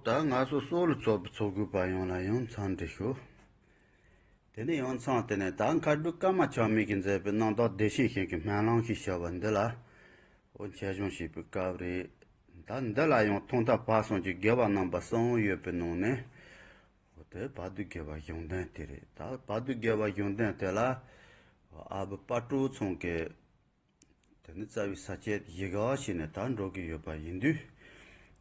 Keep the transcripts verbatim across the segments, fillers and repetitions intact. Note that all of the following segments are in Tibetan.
ད་ང་ཚོ་སྲོག་ལ་ཚོགས་པའི་ཚོགས་དགོས་པ་ཡོངས་ལ་ཡང་འཚམས་འདྲི་ཞུ། དེ་ནས་ཡང་འཚམས་དེ་ནས་ད་མཁས་གྲུབ་ཀརྨ་ཆགས་མེད་ཀྱིས་མཛད་པའི་རྣམ་དག་བདེ་གཤེགས་ཞིང་གི་སྨོན་ལམ་ཞེས་བྱ་བ་འདི་ལ། འོ་འཆད་སྦྱོང་བྱེད་པའི་སྐབས་རེད། ད་འདི་ལ་ཡང་ཐོག་མཐའ་བར་གསུམ་གྱི་དགེ་བ་རྣམ་པ་གསུམ་ཡོད་པའི་ནང་ནས། འོ་དེ་བར་དོའི་དགེ་བ་གཞུང་དོན་དེ་རེད། ད་བར་དོའི་དགེ་བ་གཞུང་དོན་དེ་ལ། ཨ་བུ་དཔལ་སྤྲུལ་ཚང་གིས། དེ་ནི་རྩ་བའི་ས་བཅད་ཡི་གེ་བ་བྱས་ནས་ད་འགྲོ་གི་ཡོད་པ་ཡིན་དུས།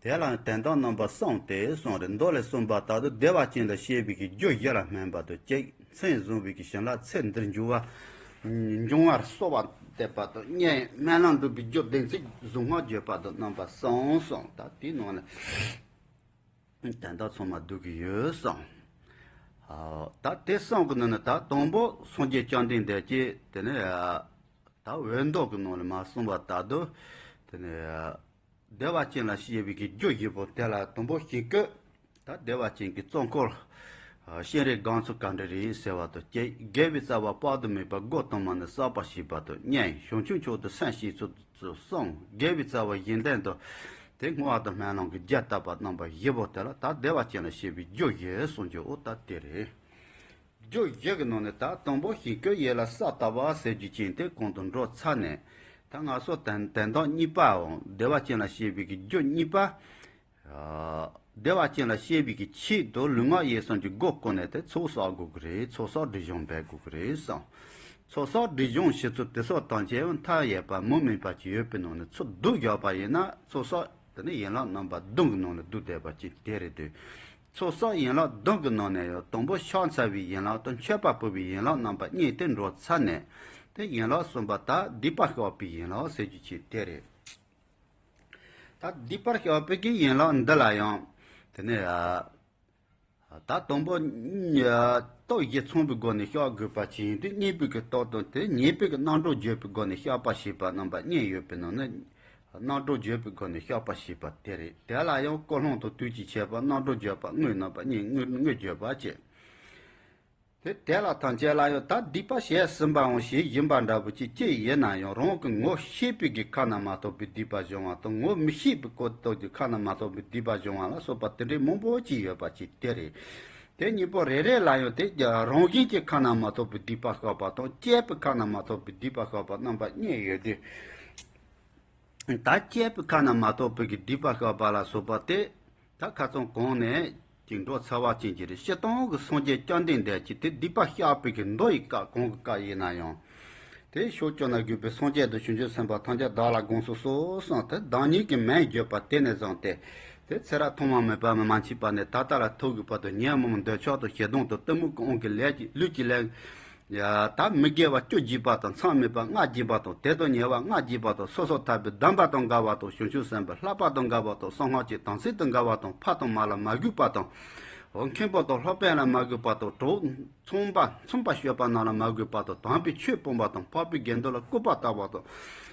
དེ་ལ་དོན་དག་རྣམ་པ་གསུམ་སྟེ་གསུངས་རེད། མདོ་ལས་གསུངས་པ་ལྟར་དུ་བདེ་བ་ཅན་ལ་སྐྱེ་བའི་གི་རྒྱུ་བཞི་ལ་སྨོན་པ་དང་གཅིག་མཚན་བཟུང་བའི་གི་བྱིན་རླབས་ཚེ་འདིར་འབྱུང་བ། འབྱུང་བར་གསོལ་བ་འདེབས་པ་དང་གཉིས་སྨོན་ལམ་འགྲུབ་པའི་རྒྱུ་བདེན་ཚིག་གཟུངས་སྔགས་བརྗོད་པ་དང་རྣམ་པ་གསུམ་གསུངས། ད་དེའི་ནང་ནས་དོན་དག་ཚང་མ་བསྡུ་གི་ཡོད་གསུངས། ཨ་ད་དེ་གསུམ་གི་ནང་ནས་ད་དང་པོ་སངས་རྒྱས་བཅོམ་ལྡན་འདས་ཀྱིས་དེ་ནས། ད་འོད་མདོ་གི་ནང་ལ་མ་གསུངས་པ་ལྟར་དུ། དེ་ནས། བདེ་བ་ཅན་ལ་སྐྱེ་བའི་གི་རྒྱུ་བཞི་པོ་དེ་ལ་དང་པོ་ཞིང་བཀོད། ད་བདེ་བ་ཅན་གྱི་གཙོ་འཁོར། སྤྱན་རས་སྒང་ཚོ་ག་འདྲ་རེད་ཟེར་བ་དང་གཅིག་དགེ་བའི་རྩ་བ་དཔག་ཏུ་མེད་པ་སྒོ་དུ་མ་ནས་བསགས་པར་བྱེད་པ་དང་གཉིས་བྱང་ཆུབ་མཆོག་ཏུ་སེམས་བསྐྱེད་ཚུལ་གསུམ། དགེ་བའི་རྩ་བ་གཞན་དོན་དུ། དེ་བསྔོ་བ་དང་སྨོན་ལམ་གྱི་རྒྱས་བཏབ་པ་རྣམ་པ་བཞི་པོ་དེ་ལ་ད་བདེ་བ་ཅན་ལ་སྐྱེ་བའི་རྒྱུ་བཞི་གསུངས་རྒྱུ་འོ་ད་དེ་རེད། རྒྱུ་བཞི་གི་ནང་ནས་ད་དང་པོ་ཞིང་བཀོད་ཡིད་ལ་ས་བཏབ་པ་ཟེར་རྒྱུ་ཅན་དེ་གོང་དུ་འགྲོ་ཚར་ནས། ད་ང་ཚོ་དོན་དོན་དག་གཉིས་པའམ་བདེ་བ་ཅན་ལ་སྐྱེ་བའི་གི་རྒྱུ་གཉིས་པ། ཨ་བདེ་བ་ཅན་ལ་སྐྱེ་བའི་གི་ཆེད་དུ་ལུས་ངག་ཡིད་གསུམ་གྱི་སྒོ་བསྐོར་ནས་དེ་ཚོགས་བསགས་དགོས་ཀྱི་རེད། ཚོགས་བསགས་སྒྲིབ་སྦྱོང་འབད་དགོས་ཀྱི་རེད་བསམ། ཚོགས་བསགས་སྒྲིབ་སྦྱོང་བྱེད་ཚུལ་དེ་ཚོ་དང་བཅས་པ་མཐའ་ཡས་པ་མུ་མེད་པ་ཅིག་ཡོད་པའི་ནང་ནས་ཚུར་བསྡུ་བཞག་པ་ཡིན་ན་ཚོགས་བསགས། དེ་ནི་ཡན་ལག་རྣམ་པ་བདུན་གྱི་ནང་ནས་བསྡུས་བསྡད་པ་ཅིག་དེ་རེད་དེ། ཚོགས་བསགས་ཡན་ལག་བདུན་གྱི་ནང་ནས་ཡང་དང་པོ་ཕྱག་འཚལ་བའི་ཡན་ལག་དང་མཆོད་པ་ཕུལ་བའི་ཡན་ལག་རྣམ་པ་གཉིས་དེ་འགྲོ་ཚར་ནས། དེ་ཡན་ལག་གསུམ་པ་ད་སྡིག་པ་བཤགས་པའི་ཡན་ལག་ཟེར་རྒྱུ་ཅིག་དེ་རེད། ད་སྡིག་པ་བཤགས་པའི་གི་ཡན་ལག་འདི་ལ་ཡང་། དེ་ནས་ཨ། ད་དང་པོ་ཨ་སྟོབས་བཞི་ཚང་བའི་སྒོ་ནས་བཤགས་དགོས་པ་ཅིག་ཡིན་དུས་གཉིས་པའི་གི་སྟོབས་དང་དེ་ཉེས་པའི་གི་རྣམ་གྲངས་བརྗོད་པའི་སྒོ་ནས་བཤགས་པ་བྱེད་པ་རྣམ་པ་གཉིས་ཡོད་པའི་ནང་ནས། རྣམ་གྲངས་བརྗོད་པའི་སྒོ་ནས་བཤགས་པ་བྱེད་པ་དེ་རེད། དེ་ལ་ཡང་ཀུན་སློང་དང་དུས་ཀྱི་ཁྱད་པར་རྣམ་གྲངས་བརྗོད་པ་དངོས་རྣམ་པ་གཉིས་དངོས་དངོས་བརྗོད་པ་བྱེད། དེ་དེ་ལ་ཐམས་ཅད་ལ་ཡང་ད་སྡིག་པ་བྱས་ཟིན་པའང་ཞེས་བཞིན་པ་འདྲ་བོ་ཅིག་ཅི་ཡིན་ན་ཡང་རང་གི་ངོ་ཤེས་པའི་གི་ཁ་ན་མ་ཐོ་བའི་སྡིག་པ་སྦྱོང་བ་དང་ངོ་མི་ཤེས་པའི་གོ་རྟོགས་ཀྱི་ཁ་ན་མ་ཐོ་བའི་སྡིག་པ་སྦྱོང་བ་ལ་སོགས་པ་དེ་འདྲའི་མང་པོ་ཅིག་ཡོད་པ་ཅིག་དེ་རེད། དེ་གཉིས་པོ་རེ་རེ་ལ་ཡང་དེ་རང་བཞིན་གྱི་ཁ་ན་མ་ཐོ་བའི་སྡིག་པ་བཤགས་པ་དང་བཅས་པའི་ཁ་ན་མ་ཐོ་བའི་སྡིག་པ་བཤགས་པ་རྣམ་པ་གཉིས་ཡོད་དུས། ད་བཅས་པའི་ཁ་ན་མ་ཐོ་བའི་གི་སྡིག་པ་བཤགས་པ་ལ་སོགས་པ་དེ། ད་ཁ་ཚང་གོང་ནས་ཅིག་འགྲོ་ཚར་བ་ཅན་གྱི་རེད། སྤྱིར་བཏང་གི་སངས་རྒྱས་བཅོམ་ལྡན་འདས་ཀྱིས་དེ་སྡིག་པ་བཤགས་པའི་གི་མདོ་ཡི་བཀའ་གོང་གི་བཀའ་ཡིན་ན་ཡང་། དེ་ཕྱོགས་བཅུ་ན་བཞུགས་པའི་སངས་རྒྱས་དང་བྱང་ཆུབ་སེམས་དཔའ་ཐམས་ཅད་བདག་ལ་དགོངས་སུ་གསོལ་གསུངས་ཏེ་བདག་ཉིད་ཀྱི་མིང་བརྗོད་པ་དེ་ནས་བཟུང་སྟེ། དེ་ཚེ་རབས་ཐོག་མ་མེད་པ་མ་མཆིས་པ་ནས་ད་ལྟ་ལ་ཐུག་དགོས་པ་དང་ཉོན་མོངས་འདོད་ཆགས་དང་ཞེ་སྡང་དང་གཏི་མུག་གི་དབང་གིས་ལས་ཀྱི་ལུས་ཀྱི་ལས། ཡ། ད་མི་དགེ་བ་བཅུ་བགྱིས་པ་དང་མཚམས་མེད་པ་ལྔ་བགྱིས་པ་དང་དེ་དང་ཉེ་བ་ལྔ་བགྱིས་པ་དང་སོ་སོ་ཐར་པའི་སྡོམ་པ་དང་འགལ་བ་དང་བྱང་ཆུབ་སེམས་དཔའི་བསླབ་པ་དང་འགལ་བ་དང་གསང་སྔགས་ཀྱི་དམ་ཚིག་དང་འགལ་བ་དང་ཕ་དང་མ་ལ་མ་གུས་པ་དང་། འོ་མཁན་པོ་དང་སློབ་དཔོན་ལ་མ་གུས་པ་དང་གྲོགས་མཚུངས་པ་མཚུངས་པ་སྤྱོད་པ་རྣམས་ལ་མ་གུས་པ་དང་དམ་པའི་ཆོས་སྤོང་བ་དང་འཕགས་པའི་དགེ་འདུན་ལ་སྐུར་པ་བཏབ་པ་དང་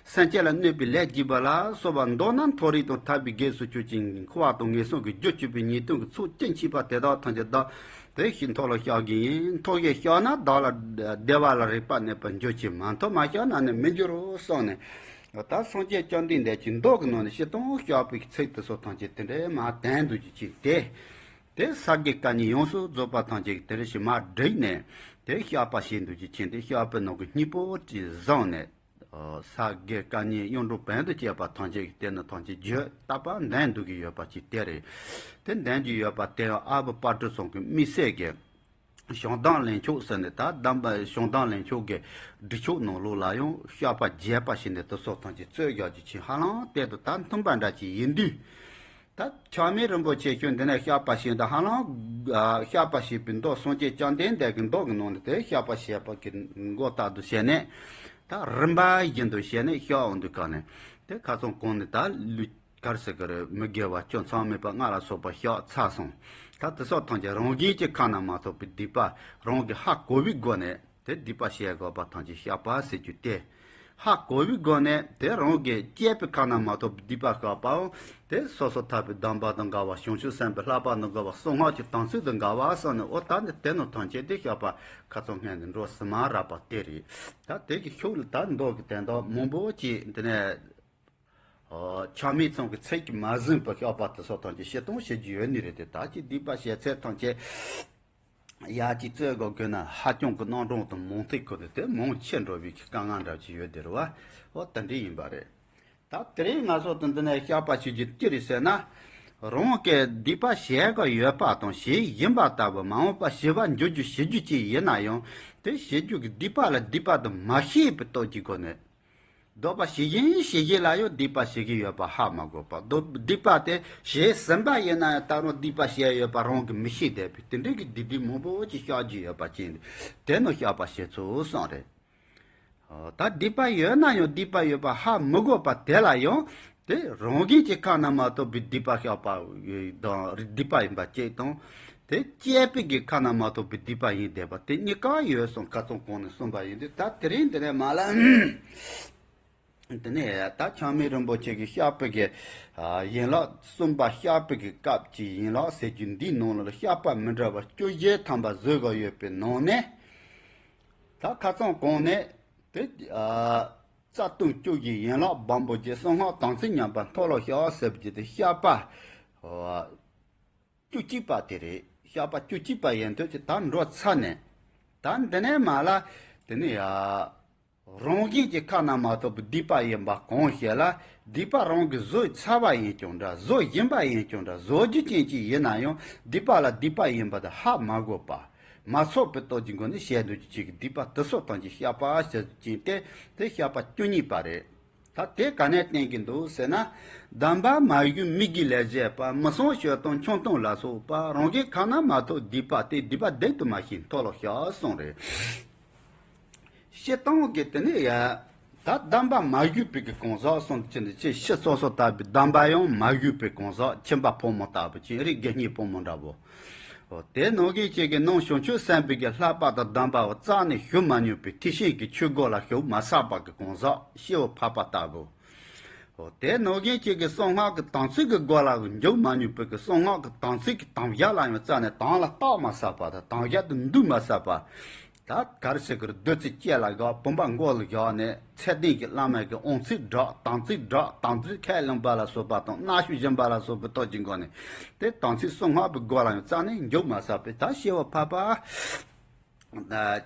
སེམས་ཅན་ལ་གནོད་པའི་ལས་བགྱིས་པ་ལ་སོགས་པ་མདོར་ན་མཐོ་རིས་དང་ཐར་པའི་དགེ་སུ་ཆོས་ཅན་འཁོར་བ་དང་ངན་སོང་གི་རྒྱུ་གཅོད་པའི་ཉེས་ལྟུང་གི་ཚོགས་ཅན་མཆིས་པ་དེ་དག་ཐམས་ཅད་བདག་དེ་ཞིག་མཐོལ་ལོ་བཤགས་ཀྱི་ཡིན། མཐོལ་ཞིག་བཤགས་ན་བདག་ལ་བདེ་བ་ལ་རིག་པ་གནས་པར་འགྱུར་གྱི། མ་མཐོལ་མ་བཤགས་ན་ནི་མི་འགྱུར་རོ་གསུངས་ནས། ད་སངས་རྒྱས་བཅོམ་ལྡན་འདས་ཀྱི་མདོ་གི་ནང་ནས་སྤྱིར་བཏང་བཤགས་པའི་ཚིག་དེ་ཚོ་ཐམས་ཅད་དེ་འདྲའི་མ་བསྟན་འདུག་ཅིག་ཅིག་སྟེ། དེ་ས་དགེ་བཀའ་རྙིང་ཡོངས་སུ་རྫོགས་པ་ཐམས་ཅད་ཀྱི་དེ་རེ་ཞིག་མ་བསྒྲིགས་ནས་དེ་བཤགས་པ་ཞིག་འདུག་ཅིག་ཅིག་དེ་བཤགས་པའི་ནང་གི་སྙིང་པོ་ཅིག་བཟུང་ནས། ས་དགེ་བཀའ་རྙིང་གཡུང་དྲུང་བོན་དུ་བཅས་པ་ཐམས་ཅད་ཀྱི་སྟེང་ན་ཐམས་ཅད་བརྗོད་བཏབ་པ་འདོན་འདུག་གི་ཡོད་པ་ཅིག་དེ་རེད། དེ་འདོན་གྱི་ཡོད་པ་དེ་ཡང་ཨ་བུ་དཔལ་སྤྲུལ་ཚང་གི་དམིགས་བསལ་གྱི་ཞང་དམ་ལན་ཆོག་ཟེར་ནས་ད་དམ་པ་ཞང་དམ་ལན་ཆོག་གི་སྒྲིག་ཆོག་ནང་ལོགས་ལ་ཡང་བཤགས་པ་རྒྱས་པ་ཞིག་ནས་དེ་སོགས་ཐམས་ཅད་རྩོད་རྒྱག་རྒྱུ་ཆེ་ཧ་ལམ་གཏན་དུ་ད་མཐུན་པ་འདྲ་ཅིག་ཡིན་དུས། ད་ཆགས་མེད་རིན་པོ་ཆེ་ཁྱོད་འདི་ནས་བཤགས་པ་བྱེད་འདི་ཧ་ལམ། བཤགས་པ་བྱེད་པའི་མདོ་སངས་རྒྱས་བཅོམ་ལྡན་འདས་ཀྱི་མདོ་གི་ནང་ནས་དེ་བཤགས་པ་བྱེད་པ་གི་མགོ་ལྟག་ཏུ་བྱས་ནས། ད་རིམ་པ་བཞིན་དུ་བྱས་ནས་བཤགས་འོང་དུས་ག་ནས་དེ་ཁ་སང་གོང་ནས་ད་ལུས་གར་ཟེར་གི་རེད། མི་དགེ་བ་བཅུ་མཚམས་མེད་པ་ལྔ་ལ་སོགས་པ་བཤགས་ཚར་སོང་། ད་དེ་སོགས་ཐམས་ཅད་རང་བཞིན་གྱིས་ཁ་ན་མ་ཐོ་བའི་སྡིག་པ་རང་གིས་ཧ་གོ་བའི་སྒོ་ནས། དེ་སྡིག་པ་བཤགས་དགོས་པ་ཐམས་ཅད་བཤགས་པ་ཟེར་རྒྱུ་སྟེ། ཧ་གོ་བའི་སྒོ་ནས་དེ་རང་གིས་བཅས་པའི་ཁ་ན་མ་ཐོ་བའི་སྡིག་པ་བཤགས་པའང་དེ་སོ་སོ་ཐར་པའི་སྡོམ་པ་དང་འགལ་བ་བྱང་ཆུབ་སེམས་དཔའི་བསླབ་པ་དང་འགལ་བ་གསང་སྔགས་ཀྱི་དམ་ཚིག་དང་འགལ་བ་སོགས་ནི་འོ་ད་ནི་དེ་རྣམས་ཐམས་ཅད་དེ་བཤགས་པ་ཁ་ཚང་སྔོན་ནས་འགྲོ་ཟིན་མ་རག་པ་དེ་རེད། ད་དེ་གི་ཤུགས་ལ་ད་མདོ་གི་དོན་དག་མང་པོ་ཅིག་འདི་ནས། ཆགས་མེད་ཚང་གི་ཚད་ཀྱིས་མ་ཟིན་པའི་བཤགས་པ་དེ་སོགས་ཐམས་ཅད་བྱེད་སྟངས་བྱེད་རྒྱུ་ཡོད་ནི་རེད་དེ། ད་ཅི་སྡིག་པ་བྱེད་ཚད་ཐམས་ཅད་ཡར་ཅིག་རྩོད་དགོས་དགོས་ན་ཧ་ཅང་གི་སྣང་གྲུང་དང་མང་ཐོས་ཁུལ་དུ་དེ་མང་ཆེ་འགྲོ་བའི་དཀའ་ངལ་འདྲ་ཅིག་ཡོད་དེ་རེད་བ། འོ་དེ་འདྲ་ཡིན་པ་རེད། ད་དེ་རིང་ང་ཚོ་དང་འདི་ནས་བཤགས་པ་བྱེད་རྒྱུ་ཅི་རེད་ཟེར་ན། རང་གི་སྡིག་པ་བྱེད་དགོས་ཡོད་པ་དང་བྱེད་བཞིན་པ་ལྟ་བུ་མ་འོངས་པ་བྱེད་པར་འགྱུར་རྒྱུ་བྱེད་རྒྱུ་ཅིག་ཡིན་ན་ཡང་དེ་བྱེད་རྒྱུ་གི་སྡིག་པ་ལ་སྡིག་པ་དུ་མ་ཤེས་པའི་སྟོབས་ཀྱི་སྒོ་ནས། སྡིག་པ་བྱེད་བཞིན་བྱེད་བཞིན་ལ་ཡང་སྡིག་པ་བྱེད་ཀྱི་ཡོད་པ་ཧ་མ་གོ་བ། སྡིག་སྡིག་པ་དེ་བྱས་ཟིན་པ་ཡིན་ན་ཡང་ད་རུང་སྡིག་པ་བྱས་ཡོད་པ་རང་གིས་མི་ཤེས་བསྡད་པའི་དེ་འདྲའི་གི་སྡིག་སྡིག་མང་པོ་ཅིག་བཤགས་རྒྱུ་ཡོད་པ་ཅན་དེ་ནི་བཤགས་པ་བྱེད་ཚུལ་གསུངས་རེད། ད་སྡིག་པ་ཡོད་ན་ཡང་སྡིག་པ་ཡོད་པ་ཧ་མི་གོ་བ་དེ་ལ་ཡང་དེ་རང་གཞན་གྱི་ཁ་ན་མ་ཐོ་བའི་སྡིག་པ་བཤགས་པ་དང་སྡིག་པ་ཡིན་པ་གཅིག་དང་། དེ་བཅས་པའི་གི་ཁ་ན་མ་ཐོ་བའི་སྡིག་པ་ཡིན་བསྡད་པ་དེ་གཉིས་ཀ་ཡོད་གསུངས། ཁ་ཚང་གོང་ནས་གསུངས་པ་ཡིན་དུས་ད་དེ་རིང་འདི་ནས་མ་ལ། དེ་ནས་ད་ཆགས་མེད་རིན་པོ་ཆེ་གི་བཤགས་པའི་གི་ཡན་ལག་གསུམ་པ་བཤགས་པའི་གི་སྐབས་ཀྱི་ཡན་ལག་ཟེར་རྒྱུ་འདིའི་ནང་ལ་བཤགས་པ་མི་འདྲ་བ་བཅུ་བཞི་ཐམ་པ་བཟོ་དགོས་ཡོད་པའི་ནང་ནས། ད་ཁ་ཚང་གོང་ནས་དེ་རྩ་ལྟུང་བཅུ་བཞི་ཡན་ལག་སྦོམ་པོ་བརྒྱད་གསང་སྔགས་དམ་ཚིག་ཉམས་པ་མཐོལ་ལོ་བཤགས་ཟེར་རྒྱུ་དེ་བཤགས་པ་བཅུ་གཅིག་པ་དེ་རེད། བཤགས་པ་བཅུ་གཅིག་པ་ཡིན་དུས་ཀྱི་ད་འགྲོ་ཚར་ནས། ད་འདི་ནས་མ་ལ་དེ་ནས་ཡ། རང་བཞིན་གྱི་ཁ་ན་མ་ཐོ་བའི་སྡིག་པ་ཡིན་པ་གང་ཞིག་ལ་སྡིག་པ་རང་གིས་བཟོས་ཚར་བ་ཡིན་ཀྱང་འདྲ། བཟོ་བཞིན་པ་ཡིན་ཀྱང་འདྲ། བཟོ་རྒྱུ་ཅན་ཅིག་ཡིན་ན་ཡང་སྡིག་པ་ལ་སྡིག་པ་ཡིན་པ་དེ་ཧ་མ་གོ་བ། མ་ཚོགས་པའི་སྟོབས་ཀྱི་སྒོ་ནས་བྱས་འདུག་ཅིག་གི་སྡིག་པ་དེ་སོགས་ཐམས་ཅད་བཤགས་པ་ཟེར་ཅིང་སྟེ་དེ་བཤགས་པ་བཅུ་གཉིས་པ་རེད། ད་དེ་ག་ནས་བསྟན་གྱི་འདུག་ཟེར་ན། སྡོམ་པ་མ་ཞུས་མི་དགེ་ལས་བྱས་པ། མི་གསུང་ཆོས་དང་ཆང་འཐུང་ལ་སོགས་པ། རང་གི་ཁ་ན་མ་ཐོ་སྡིག་པ་སྟེ། སྡིག་པ་སྡིག་ཏུ་མ་ཤེས་མཐོལ་ལོ་བཤགས་གསུངས་རེད། སྤྱིར་བཏང་གི་དེ་ནས་ཡ། ད་སྡོམ་པ་མ་ཞུས་པའི་གི་གང་ཟག་གསུངས་ཀྱི་འདུག་ཅེས་ཕྱི་སོ་སོ་ལྟ་བུའི་སྡོམ་པ་ཡང་མ་ཞུས་པའི་གང་ཟག་ཁྱིམ་པ་ཕོ་མོ་ལྟ་བུ་ཅན་རིགས་དགེ་བསྙེན་ཕོ་མོ་འདྲ་བོ། འོ་དེ་ནང་བཞིན་གཅིག་གི་ནང་བྱང་ཆུབ་སེམས་དཔའི་གི་བསླབ་པ་དང་སྡོམ་པ་བ་རྩ་ནས་ཞུ་མ་མྱོང་བའི་ཐེག་ཆེན་གྱི་ཆོས་སྒོ་ལ་ཞུགས་མ་ཚར་བ་གི་གང་ཟག་སྐྱེ་བོ་ཕལ་པ་ལྟ་བུ། འོ་དེ་ནང་བཞིན་གཅིག་གི་གསང་སྔགས་ཀྱི་དམ་ཚིག་གི་སྒོ་ལ་འཇུག་མ་མྱོང་བའི་གི་གསང་སྔགས་ཀྱི་དམ་ཚིག་གི་དམ་བཞག་ལ་ཡང་རྩ་ནས་དམ་ལ་བཏགས་མ་ཚར་བ་དང་དམ་བཞག་ཏུ་འདུས་མ་ཚར་བ། ད་ག་རེ་ཟེར་གི་རེད། བདུད་རྩི་ལྕེ་ལ་བཞག་བུམ་པ་མགོ་ལ་བཞག་ནས་ཚད་ལྡན་གྱི་བླ་མའི་གི་དབང་ཚིག་བསྒྲགས། དམ་ཚིག་བསྒྲགས། དམ་ཚིག་ཁས་བླངས་པ་ལ་སོགས་པ་དང་མནའ་ཞུ་བཞིན་པ་ལ་སོགས་པའི་སྟོབས་ཀྱི་སྒོ་ནས་དེ་དམ་ཚིག་གསང་སྔགས་པའི་སྒོ་ལ་ཡང་རྩ་ནས་འཇུག་མ་ཚར་བས་ད་སྐྱེ་བོ་ཕལ་པ་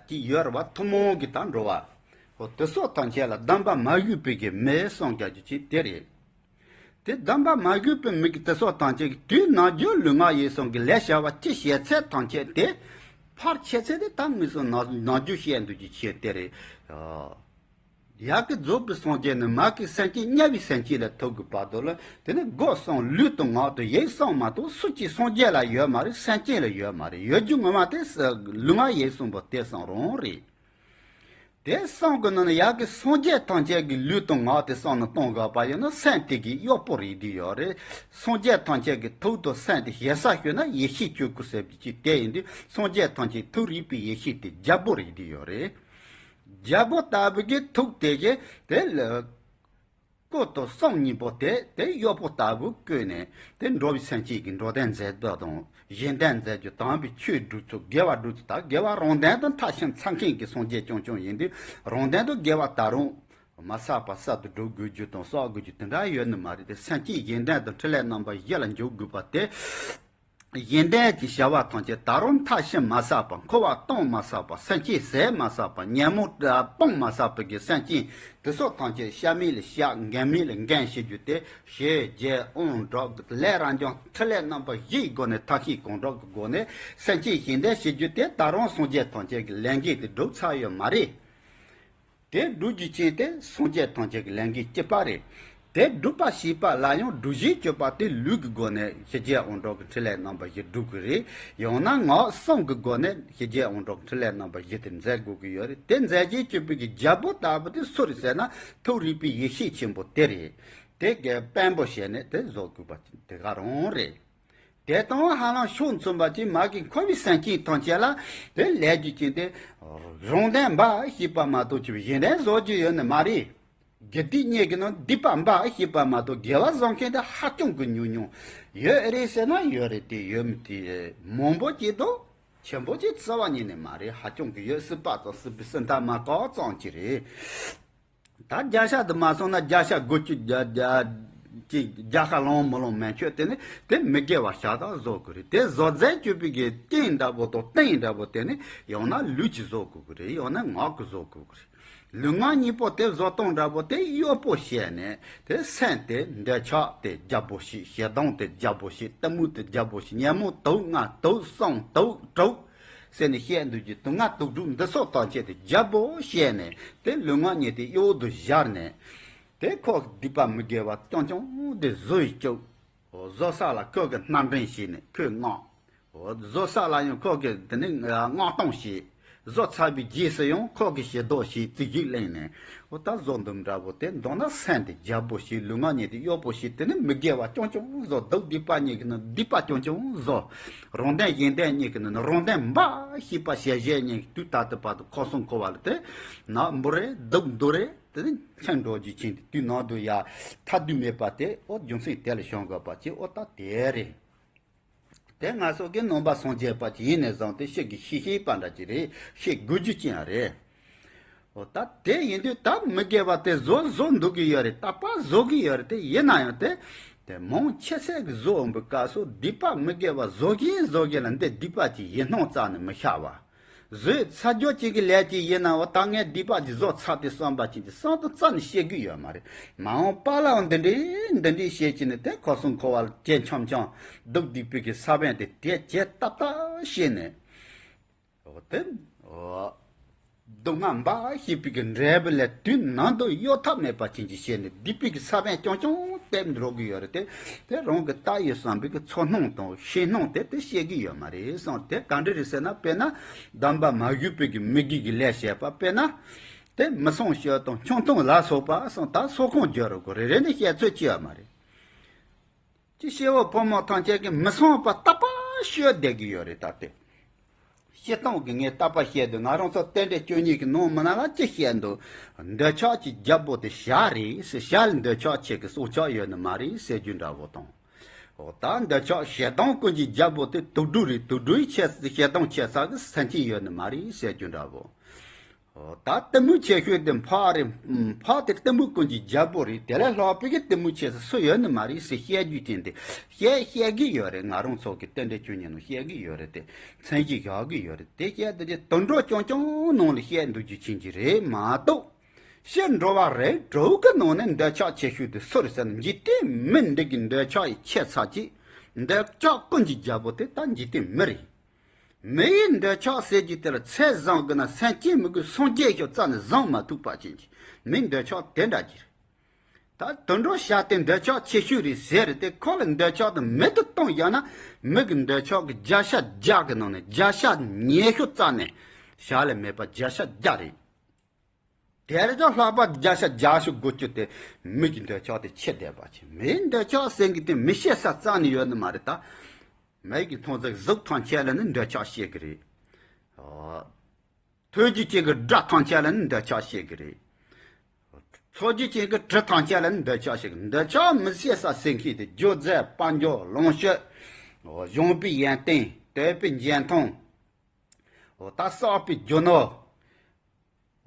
ཅིག་ཡོད་རེད་བ། ཐུན་མོང་གི་ད་འགྲོ་བ། འོ་དེ་སོགས་ཐམས་ཅད་ལ་སྡོམ་པ་མ་ཞུས་པའི་གི་མི་གསུངས་རྒྱག་རྒྱུ་ཅིག་དེ་རེད། དེ་སྡོམ་པ་མ་ཞུས་པའི་མི་གི་དེ་སོགས་ཐམས་ཅད་ཀྱིས་དུས་ནམ་རྒྱུན་ལུས་ངག་ཡིད་གསུམ་གྱི་ལས་བྱ་བ་ཅི་བྱེད་ཚད་ཐམས་ཅད་དེ་ཕར་ཆད་ཚད་དེ་ད་ངེས་སོ་ནམ་ནམ་རྒྱུན་བཤད་འདུག་ཀྱི་ཆེད་དེ་རེད། ཡ་གི་རྫོགས་པའི་སངས་རྒྱས་ནི་མ་གི་སེམས་ཅན་དམྱལ་བའི་སེམས་ཅན་ལ་ཐུག་དགོས་པ་དོ་ལ། དེ་ནི་སྒོ་གསུམ་ལུས་དང་ངག་དང་ཡིད་གསུམ་མ་གཏོགས་སུ་གཅིག་སངས་རྒྱས་ལ་ཡོད་མ་རེད། སེམས་ཅན་ལ་ཡོད་མ་རེད། ཡོད་རྒྱུ་ངོ་མ་དེ་ལུས་ངག་ཡིད་གསུམ་པོ་དེ་གསུམ་རང་རེད། དེ་གསུམ་གི་ནང་ནས་ཡ་གི་སངས་རྒྱས་ཐམས་ཅད་ཀྱི་ལུས་དང་ངག་དེ་གསུམ་ནས་གཏོང་དགོས་པ་ཡིན་ན་སེམས་དེ་གི་གཡོག་པོ་རེད་དེ་ཡོད་རེད། སངས་རྒྱས་ཐམས་ཅད་ཀྱི་ཐུགས་དང་སེམས་དེ་ཞེ་ས་ཞུས་ན་ཡེ་ཤེས་ཆོས་སྐུ་ཟེར་བའི་ཅིག་དེ་ཡིན་དུས་སངས་རྒྱས་ཐམས་ཅད་ཐུགས་རིག་པའི་ཡེ་ཤེས་དེ་རྒྱལ་པོ་རེད་དེ་ཡོད་རེད། རྒྱལ་པོ་ལྟ་བུ་གི་ཐུགས་དེ་གི་དེ་ལ། སྐུ་དང་གསུང་གཉིས་པོ་དེ་དེ་གཡོག་པོ་ལྟ་བུ་བཀོད་ནས་དེ་འགྲོ་བའི་སེམས་ཅན་གྱི་འགྲོ་དོན་མཛད་པ་དང་གཞན་དོན་མཛད་རྒྱུ་དམ་པའི་ཆོས་སྒྲུབ་ཚུལ་དགེ་བ་སྒྲུབ་ཚུལ་ད་དགེ་བ་རང་དོན་དུ་མཐར་ཕྱིན་ཚར་མཁན་གྱི་སངས་རྒྱས་རྐྱང་རྐྱང་ཡིན་དུས་རང་དོན་དུ་དགེ་བ་ད་རུང་མ་བསགས་པ་བསགས་ཏེ་སྒྲུབ་དགོས་རྒྱུ་དང་བསགས་དགོས་རྒྱུ་དེ་འདྲ་ཡོད་ནི་མ་རེད་དེ། སེམས་ཅན་གཞན་དོན་དང་འཕྲིན་ལས་རྣམ་པ་བཞི་ལ་འཇུག་དགོས་པ་དེ། གཞན་དོན་གྱི་བྱ་བ་ཐམས་ཅད་ད་རུང་མཐར་ཕྱིན་མ་བསགས་པ། འཁོར་བ་སྟོངས་མ་བསགས་པ། སེམས་ཅན་ཟད་མ་བསགས་པ། ཉོན་མོངས་སྤངས་མ་བསགས་པའི་གི་སེམས་ཅན་དེ་སོགས་ཐམས་ཅད་གཤའ་མིག་ལ་གཤགས། མགལ་མེ་ལ་མགོ་བྱེད་རྒྱུ་དེ་ཞི་རྒྱས་དབང་དྲག་ལས་རབ་འབྱམས་འཕྲིན་ལས་རྣམ་པ་བཞིའི་སྒོ་ནས་ཐབས་ཤེས་གང་དྲག་གི་སྒོ་ནས་སེམས་ཅན་གཞན་དོན་བྱེད་རྒྱུ་དེ་ད་རུང་སངས་རྒྱས་ཐམས་ཅད་ཀྱི་ལས་འགན་དེ་སྒྲུབ་ཚར་ཡོད་མ་རེད། དེ་སྒྲུབ་རྒྱུ་ཅན་དེ་སངས་རྒྱས་ཐམས་ཅད་ཀྱི་ལས་འགན་གཅིག་པ་རེད། དེ་སྒྲུབ་པ་བྱེད་པ་ལ་ཡང་སྒྲུབ་བྱེད་སྤྱོད་པ་དེ་ལུས་ཀྱི་སྒོ་ནས་ཞི་རྒྱས་དབང་དྲག་གི་འཕྲིན་ལས་རྣམ་པ་བཞི་སྒྲུབ་ཀྱི་རེད། ཡང་ན་ངག་གསུམ་གྱི་སྒོ་ནས་ཞི་རྒྱས་དབང་དྲག་གི་འཕྲིན་ལས་རྣམ་པ་བཞི་དེ་མཛད་དགོས་ཀྱི་ཡོད་རེད། དེ་མཛད་རྗེས་སྤྱོད་པའི་གི་རྒྱལ་པོ་ལྟ་བུ་དེ་སུ་རེད་ཟེར་ན་ཐུགས་རིག་པའི་ཡེ་ཤེས་ཆེན་པོ་དེ་རེད། དེ་གའི་དཔོན་པོ་བྱས་ནས་དེ་བཟོ་དགོས་པ་དེ་ག་རང་རེད། དེ་དང་ཧ་ལམ་ཕྱོགས་མཚུངས་པ་ཅིག་མ་གི་འཁོར་བའི་སེམས་ཅན་ཐམས་ཅད་ལ་དེ་ལས་རྒྱུ་ཅན་དེ་རང་དོན་འབའ་ཞེས་པ་མ་གཏོགས་ཅིག་གཞན་དོན་བཟོ་རྒྱུ་ཡོད་ནི་མ་རེད། དགེ་སྡིག་གཉིས་ཀྱི་ནང་སྡིག་པ་འབའ་ཞེས་པ་མ་གཏོགས་དགེ་བ་བཟོ་མཁན་དེ་ཧ་ཅང་གི་ཉུང་ཉུང་། ཡོད་རེད་ཟེར་ན་ཡོད་རེད་དེ་ཡོད་མི་དེ་མང་པོ་ཅིག་དང་ཆེན་པོ་ཅིག་རྩ་བ་ཉིད་ནས་མ་རེད། ཧ་ཅང་གི་ཡོད་སྲིད་པ་ཙམ་སྲིད་པའི་སྲིད་མཐའ་མ་བཀག་ཙམ་ཅིག་རེད། ད་བརྒྱ་ཆ་དུ་མ་སོང་ན་བརྒྱ་ཆ་དགུ་བཅུ་བརྒྱ་བརྒྱ་ ཅིག་རྒྱལ་ཁ་ལོངས་མི་ལོངས་མན་ཆད་དེ་ནི་དེ་མི་དགེ་བ་ཤ་སྟག་བཟོ་དགོས་རེད། དེ་བཟོ་རྫས་སྤྱོད་པའི་གི་རྐྱེན་འདྲ་པོ་དང་རྟེན་འདྲ་པོ་དེ་ནི་ཡང་ན་ལུས་ཀྱིས་བཟོ་དགོས་ཀྱི་རེད། ཡང་ན་ངག་གིས་བཟོ་དགོས་ཀྱི་རེད། ལུས་ངག་གཉིས་པོ་དེ་བཟོ་སྟངས་འདྲ་པོ་དེ་གཡོག་པོ་བྱས་ནས་དེ་སེམས་དེ་འདོད་ཆགས་དེ་རྒྱལ་པོ་བྱས། ཞེ་སྡང་དེ་རྒྱལ་པོ་བྱས། གཏི་མུག་དེ་རྒྱལ་པོ་བྱས། ཉོན་མོངས་དུག་ལྔ་དུག་གསུམ་དུག་དྲུག་ཟེར་ནས་བཤད་འདུག་གི། དུག་ལྔ་དུག་དྲུག་འདི་སོགས་ཐམས་ཅད་དེ་རྒྱལ་པོ་བྱས་ནས་དེ་ལུས་ངག་གཉིས་དེ་གཡོག་ཏུ་སྦྱར་ནས། དེ་ཁོ་སྡིག་པ་མི་དགེ་བ་རྐྱང་རྐྱང་དེ་བཟོས་བཅུག་བཟོ་ས་ལ་ཁོ་གི་སྣ་འདྲེན་བྱས་ནས་ཁོས་མངགས། བཟོ་ས་ལ་ཡང་ཁོ་གི་དེ་ནི་མངགས་གཏོང་བྱས། བཟོ་ཚར་བའི་རྗེས་སུ་ཡང་ཁོ་གི་ཞེ་སྡང་བྱས། རྩིས་ཞིག་གླེང་ནས་འོ་ད་བཟོ་འདུག་འདྲ་པོ་དེ། མདོར་ན་སེམས་དེ་རྒྱལ་པོ་བྱས། ལུས་ངག་གཉིས་དེ་གཡོག་པོ་བྱས། དེ་ནི་མི་དགེ་བ་རྐྱང་རྐྱང་བཟོ། སྡིག་སྡིག་པ་གཉིས་ཀྱི་ནི་སྡིག་པ་རྐྱང་རྐྱང་བཟོ། རང་དོན་གཞན་དོན་གཉིས་ཀྱི་ནི་རང་དོན་འབའ་ཞིག་པ་བྱས་བྱས་ནས་དུས་ད་ལྟ་བར་དུ་ཁ་སང་འཁོར་བ་ལ་དེ་ན་འབུ་རེད། སྡུག་འདུ་རེད། དེ་ནི་ཁྱེད་འགྲོ་རྒྱུ་ཅན་དེ་དུས་ནང་དུ་ཡ་ཐ་དུས་མེད་པ་དེ། ཨོ་རྒྱུ་མཚན་དེ་ལ་བྱང་དགོས་པ་ཅིག་ཨོ་ད་དེ་རེད། དེ་ང་ཚོ་གི་ནང་པ་སངས་རྒྱས་པ་ཅིག་ཡིན་ནས་བཟུང་སྟེ་ཤེས་ཀྱི་ཤེས་ཤེས་པ་འདྲ་ཅིག་རེད། ཤེས་དགོས་རྒྱུ་ཅན་རེད། ཨོ་ད་དེ་ཡིན་དུས་ད་མི་དགེ་བ་དེ་བཟོ་བཟོ་འདུག་གི་ཡོད་རེད། རྟག་པར་བཟོ་གི་ཡོད་རེད། དེ་ཡིན་ན་ཡང་དེ་དེ་མང་ཆེ་ཚད་ཀྱི་བཟོ་འོང་བའི་སྐབས་སུ་སྡིག་པ་མི་དགེ་བ་བཟོ་གིན་བཟོ་གིན་ལ་འདི་སྡིག་པ་ཅིག་ཡིན་སྣང་རྩ་ནས་མི་ཤར་བ། བཟོས་ཚར་རྒྱུ་ཅིག་གི་ལས་ཅིག་ཡིན་ནའང་ད་ངས་སྡིག་པ་ཅིག་བཟོ་ཚར་དེ་བསམ་པ་ཅིག་གི་བསམ་དུ་རྩ་ནས་ཤེས་ཀྱི་ཡོད་མ་རེད། མ་འོངས་པ་ལའང་འདི་འདྲའི་འདི་འདྲའི་བྱེད་ཀྱི་ནི་དེ་ཁ་སང་འཁོར་བ་ལ་ཇེ་འཆམ་འཆམ་སྡུག་སྡིག་པའི་གི་ས་བོན་དེ་དེ་ཇེ་བཏབ་བཏབ་བྱས་ནས། འོ་དེ་འོ་སྡུག་བསྔལ་འབའ་ཞིག་པའི་གི་འབྲས་བུ་ལས་དུས་ནང་དུ་གཡོལ་ཐབས་མེད་པ་ཅན་གྱི་བྱས་ནས་སྡིག་པའི་གི་ས་བོན་རྐྱང་རྐྱང་བཏབ་འགྲོ་གི་ཡོད་རེད་དེ། དེ་རང་གི་ལྟ་ཡི་བསམ་པའི་གི་ཚོར་སྣང་དང་ཤེས་སྣང་དེ་དེ་ཤེས་ཀྱི་ཡོད་མ་རེད་བསམ། དེ་ག་འདྲ་རེད་ཟེར་ན། དཔེར་ན་གདམས་པ་མ་ཞུས་པའི་གི་མི་དགེ་གི་ལས་བྱས་པ། དཔེར་ན་དེ་མི་ཚངས་སྤྱོད་དང་ཆང་འཐུང་ལ་སོགས་པ་སོང་ད་སོགས་གང་བརྗོད་རོགས་གོ་རེ་རེ་ནས་བཤད་ཚོད་ཅི་ཡོད་མ་རེད། ཅི་སྐྱེ་བོ་ཕོ་མོ་ཐམས་ཅད་ཀྱིས་མི་ཚངས་པ་རྟག་པར་སྤྱོད་བསྡད་ཀྱི་ཡོད་རེད། ད་དེ་སྤྱིར་བཏང་གི་ངས་རྟག་པར་བཤད་དུས་ང་རང་ཚོ་རྟེན་འབྲེལ་བཅུ་གཉིས་ཀྱི་ནང་མི་ནང་ལ་ཅི་བཤད་འདུག་འདོད་ཆགས་ཀྱི་རྒྱལ་པོ་དེ་བྱ་རེད་ཟེར། བྱ་ལ་འདོད་ཆགས་ཆེ་གི་སྲོག་ཆགས་ཡོད་ནི་མ་རེད་ཟེར་རྒྱུ་འདྲ་བོ་དང་། འོ་ད་འདོད་ཆགས་ཞེ་སྡང་ཀུན་གྱི་རྒྱལ་པོ་དེ་དུག་སྦྲུལ་རེད། དུག་སྦྲུལ་ཆེ་ཞེ་སྡང་ཆེ་ས་གི་སེམས་ཅན་ཡོད་ནི་མ་རེད་ཟེར་རྒྱུ་འདྲ་བོ། འོ་ད་གཏི་མུག་ཆེ་ཤོས་དེ་འཕགས་རེད། འཕགས་དེ་གཏི་མུག་ཀུན་གྱི་རྒྱལ་པོ་རེད། དེ་ལས་ལྷག་པའི་གི་གཏི་མུག་ཆེ་ས་སུ་ཡོད་ནི་མ་རེད་ཟེར་བཤད་རྒྱུ་ཅན་དེ་བཤད་བཤད་གི་ཡོད་རེད། ང་རང་ཚོ་གི་རྟེན་འབྲེལ་བཅུ་གཉིས་ནང་བཤད་གི་ཡོད་རེད་དེ། མཚན་གཞི་བཞག་གི་ཡོད་རེད་དེ། བཤད་དེ་དེ་དུད་འགྲོ་རྐྱང་རྐྱང་ནང་ལ་བཤད་འདུག་རྒྱུ་ཅན་གྱི་རེད་མ་གཏོགས། ཕྱི་འགྲོ་བ་རིགས་དྲུག་གི་ནང་ནས་འདོད་ཆགས་ཆེ་ཤོས་དེ་སུ་རེད་ཟེར་ན། འཇིག་རྟེན་མི་འདི་གི་འདོད་ཆགས་ཡི་ཆེ་ཚ་ཅིག་འདོད་ཆགས་ཀུན་གྱི་རྒྱལ་པོ་དེ་ད་འཇིག་རྟེན་མི་རེད། མི་ཡི་འདོད་ཆགས་ཟེར་རྒྱུ་དེ་ལ་ཚད་བཟང་གི་ན་སེམས་ཅན་མི་དགོས། སངས་རྒྱས་ཤོག་རྩ་ནས་བཟང་མ་ཐུབ་པ་ཅན་གྱི་མི་འདོད་ཆགས་དེ་འདྲ་ཅིག་རེད། ད་དུད་འགྲོ་བྱ་དེ་འདོད་ཆགས་ཆེ་ཤོས་རེད་ཟེར་རེད་དེ། ཁོ་ལ་འདོད་ཆགས་དེ་མེད་དུ་གཏོང་ཡག་ན་མི་གི་འདོད་ཆགས་ཀྱི་བརྒྱ་ཆ་བརྒྱ་གི་ནང་ནས་བརྒྱ་ཆ་ཉི་ཤུ་རྩ་ནས་བྱ་ལས་མེད་པ་བརྒྱ་ཆ་བརྒྱ་རེད། དེར་ཀྱང་ལྷག་པ་བརྒྱ་ཆ་བརྒྱ་ཞིག་དགོས་རྒྱུ་དེ་མི་གི་འདོད་ཆགས་དེ་ཆེ་བསྡད་པ་ཅིག་མིའི་འདོད་ཆགས་ཟེར་གི་དེ་མི་ཤེས་ས་རྩ་ནས་ཡོད་ནི་མ་རེད་ད། མི་གི་མཐོང་ཚད་གཟུགས་ཐམས་ཅད་ལ་ནི་འདོད་ཆགས་སྐྱེ་གི་རེད། ཨོ། ཐོས་རྒྱུ་ཅན་གྱི་སྒྲ་ཐམས་ཅད་ལ་ནི་འདོད་ཆགས་སྐྱེ་གི་རེད། ཚོར་རྒྱུ་ཅན་གྱི་དྲི་ཐམས་ཅད་ལ་ནི་འདོད་ཆགས་སྐྱེ་གི། འདོད་ཆགས་མི་ཤེས་ས་ཟེར་མཁན་དེ་རྒྱུ་རྫས་དཔལ་འབྱོར་ལོངས་སྤྱོད། ཨོ། བཞོན་པའི་ཡོན་ཏན། བསྡད་པའི་འཇོན་ཐང་། ཨོ། ད་བསགས་པའི་རྒྱུ་ནོར།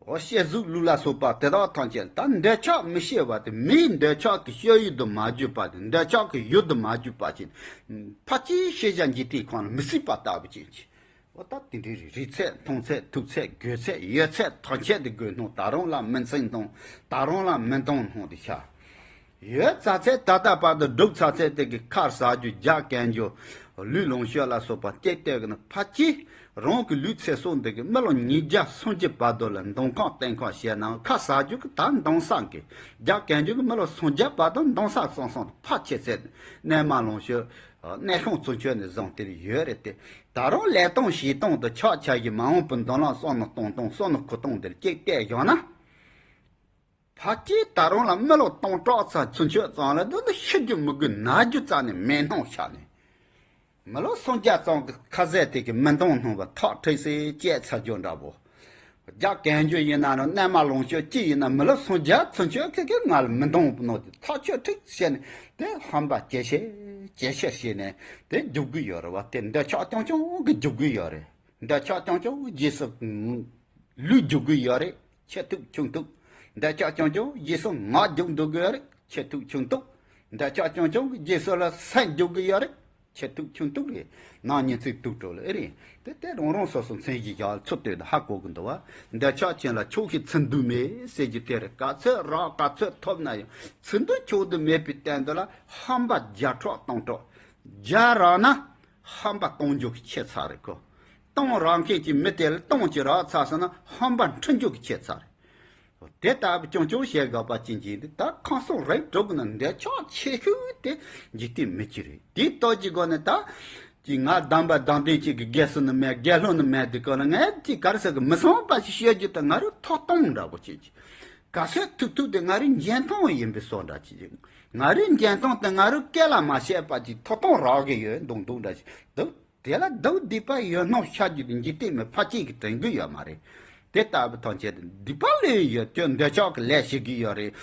འོ། ཤེས་གཟུགས་ལུས་ལ་སོགས་པ་དེ་དག་ཐམས་ཅད་ད་འདོད་ཆགས་མི་ཤེས་པ་དེ། མིའི་འདོད་ཆགས་ཀྱི་སྤྱོད་ཡུལ་དུ་མ་གྱུར་པ་དེ། འདོད་ཆགས་ཀྱི་ཡུལ་དུ་མ་གྱུར་པ་ཅིག་ཕལ་ཆེར་ཤེས་བྱ་འཇིག་རྟེན་ཁོང་ལ་མི་སྲིད་པ་ལྟ་བུ་ཅན་གྱི། འོ་ད་དེ་འདྲའི་རིག་ཚད་མཐོང་ཚད་ཐུག་ཚད་དགོས་ཚད་ཡོད་ཚད་ཐམས་ཅད་དེ་དགོས་སྣང་ད་རུང་ལ་མི་འཚེ་སྣང་ད་རུང་ལ་མི་འདང་སྣང་དེ་ཤར། ཡོད་ཙང་ཚེ་ད་ལྟ་བར་དུ་སྒྲུབ་ཚར་ཚད་དེ་གི་ཁ་ཟ་རྒྱུ་རྒྱགས་གོན་རྒྱུ་ལུས་ལོངས་སྤྱོད་ལ་སོགས་པ་སྐྱེ་སྟེ་གི་ན་ཕལ་ཆེར་རང་གི་ལུས་ཚེ་སྲོག་འདི་གི་མི་ལོ་ཉིས་བརྒྱ་སུམ་ཅུ་བར་དུ་ལ་འདོང་ཁང་སྟོན་ཁང་བྱས་ནའང་ཁ་ཟ་རྒྱུ་གི་ད་འདང་ས་གི། རྒྱགས་གོན་རྒྱུ་གི་མི་ལོ་སུམ་བརྒྱ་བར་དུ་འདང་ས་སང་སང་ཕལ་ཆེར་ཚད་གནས་མལ་ལོངས་སྤྱོད་གནས་ཤིང་ཚུན་ཆད་ནས་བཟུང་སྟེ་ཡོད་རེད་དེ། ད་རུང་ལས་སྟངས་བྱེད་སྟངས་དང་ཆགས་ཆགས་ཀྱི་མ་འོངས་པའི་མདུན་ལམ་བསམ་མནོ་གཏོང་སྟངས་བསམ་མནོ་འཁོར་སྟངས་འདིར་སྐྱེ་བལྟས་བཞག་ན། ཕལ་ཆེར་ད་རུང་ལ་མི་ལོ་སྟོང་ཕྲག་ཚ་ཚུན་ཆད་ཙམ་ལ་འདི་ནི་ཤི་རྒྱུ་མི་དགོས་ན་རྒྱུ་རྩ་ནས་མེད་སྣང་ཤར་ནས། མི་ལོ་སུམ་བརྒྱ་ཙམ་གྱི་ཁ་ཟས་དེ་གི་མི་འདང་སྣང་བ་ཐག་ཁྲིག་སེ་བཅད་ཚར་རྒྱུ་འདྲ་བོ། རྒྱགས་གོན་རྒྱུ་ཡིན་ན་རུང་གནས་མལ་ལོངས་སྤྱོད་ཅི་ཡིན་ན་མི་ལོ་སུམ་བརྒྱ་ཚུན་ཆད་ཁེ་ཁེ་ང་ལ་མི་འདང་སྣང་དེ་ཐག་ཆོད་ཁྲིག་བྱས་ནས་དེ་ཧམ་པ་ཇེ་ཆེ་ཇེ་ཆེར་བྱས་ནས་དེ་རྒྱུག་གི་ཡོད་རེད་བ། དེ་འདོད་ཆགས་རྐྱང་རྐྱང་གི་རྒྱུག་གི་ཡོད་རེད། འདོད་ཆགས་རྐྱང་རྐྱང་རྗེས་སུ་ལུས་རྒྱུག་གི་ཡོད་རེད། ཆེ་ཐུག་ཆུང་ཐུག་འདོད་ཆགས་རྐྱང་རྐྱང་རྗེས་སུ་ངག་རྒྱུག་འདུག་གི་ཡོད་རེད། ཆེ་ཐུག་ཆུང་ཐུག་འདོད་ཆགས་ཆུང་ཆུང་གི་རྗེས་སུ་ལ་སེམས་འཇུག་གི་ཡོད་རེད། ཆེ་ཐུག་ཆུང་ཐུག་རེད། ནང་ཉིན་ཚིག་ཐུག་འགྲོ་ལ་ཨེ་རེད། དེ་དེ་རང་རང་སོ་སོ་མཚན་གཞི་བཞག་ཚུར་ལྟོས་དང་ཧ་གོ་གི་འདུག་བ། འདོད་ཆགས་ཅན་ལ་ཆོག་ཤེས་ཚུར་འདུས་མེད་ཟེར་རྒྱུ་དེ་རེད། ག་ཚོད་རག་ག་ཚོད་ཐོབ་ན་ཡང་ཚུར་འདུས་ཆོག་འདུས་མེད་པའི་སྟེང་དུ་ལ་ཧམ་པ་བརྒྱ་ཕྲག་སྟོང་ཕྲག་བརྒྱ་རག་ན་ཧམ་པ་གཏོང་རྒྱུ་གི་ཆེ་ཚ་རེད་ཁོ། སྟོང་རག་མཁན་གྱི་མི་དེ་ལ་སྟོང་གཅིག་རག་ཚར་སོང་ན་ཧམ་པ་འཕྲི་འཇུག་གི་ཆེ་ཚ་རེད། དེ་ལྟ་བུ་ཆུང་ཆུང་བྱེད་དགོས་པ་ཅན་གྱི་འདི་ལྟར་ཁམས་གསུམ་རིགས་དྲུག་གི་ནང་འདོད་ཆགས་ཆེ་ཤོས་དེ་འཇིག་རྟེན་མི་གཅིག་རེད། དེའི་སྟོབས་ཀྱི་སྒོ་ནས་ད་ཀྱི་ང་གདམས་པ་གདམས་ལྡན་གཅིག་གི་དགེ་སློང་ནི་མེད། དགེ་སློང་ནི་མེད། དེ་སྐོར་ལ་ངས་ཀྱི་ག་རེ་ཟེར་གི་མི་སོང་པ་ཞིག་བཤད་རྒྱུ་དེ་ང་རུ་ཐོག་སྟོང་འདྲ་པོ་ཅན་གྱི་ག་ཚོད་ཐུབ་ཐུབ་དེ་ང་རུ་འཇོན་ཐང་ཡིན་པའི་བཟོ་འདྲ་ཅིག་ང་རུ་འཇོན་ཐང་དེ་ང་རུ་སྐད་ལ་མ་བཤད་པ་ཅིག་ཐོག་སྟོང་རག་གི་ཡོད་མདོག་མདོག་འདྲ་ཞིག་འདུག་དེ་ལ་སྡུག་སྡིག་པ་ཡོད་སྣང་ཤར་རྒྱུ་དེ་འཇིག་རྟེན་མི་ཕལ་ཆེར་གྱིས་དྲན་གི་ཡོད་མ་རེད། དེ་ལྟ་བུ་ཐམས་ཅད་དེ་སྡིག་པ་ལོས་ཡོད་ཀྱང་འདོད་ཆགས་ཀྱི་ལས་བྱེད་ཀྱི་ཡོད་རེད།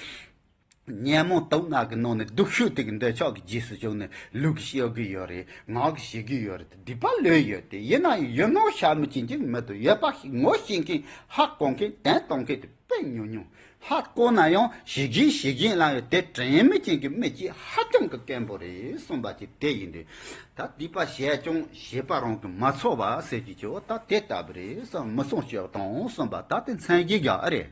ཉོན་མོངས་དུག་ལྔ་གི་ནང་ནས་སྡུག་ཤོས་དེ་གི་འདོད་ཆགས་ཀྱི་རྗེས་སུ་བྱུང་ནས་ལུས་ཀྱིས་བྱེད་ཀྱི་ཡོད་རེད། ངག་གིས་བྱེད་ཀྱི་ཡོད་རེད། སྡིག་པ་ལོས་ཡོད་དེ་ཡིན་ན་ཡང་ཡོད་སྣང་ཤར་མི་ཅན་གྱི་མི་འདུག་ཡོད་པ་ཞིག་ངོ་ཤེས་མཁན་ཧ་གོ་མཁན་དོན་གཏོང་མཁན་དེ། དཔེ་ཉུང་ཉུང་། ཧ་གོ་ན་ཡང་ཞིག་གིན་ཞིག་གིན་ལ་ཡང་དེ་དྲན་མི་ཅན་གྱི་མི་གཅིག་ཧ་ཅང་གི་དཀོན་པོ་རེད་གསུངས་པ་ཅིག་དེ་ཡིན་དུས། ད་སྡིག་པ་བྱས་ཀྱང་བྱས་པ་རང་གིས་མ་ཚོར་བ་ཟེར་གྱི་ཅིག་ད་དེ་ལྟ་བུ་རེད་གསུངས། མི་སྲུན་སྤྱོད་དང་གསུངས་པ་ད་དེ་མཚན་གཞི་རྒྱག་ཨ་རེད།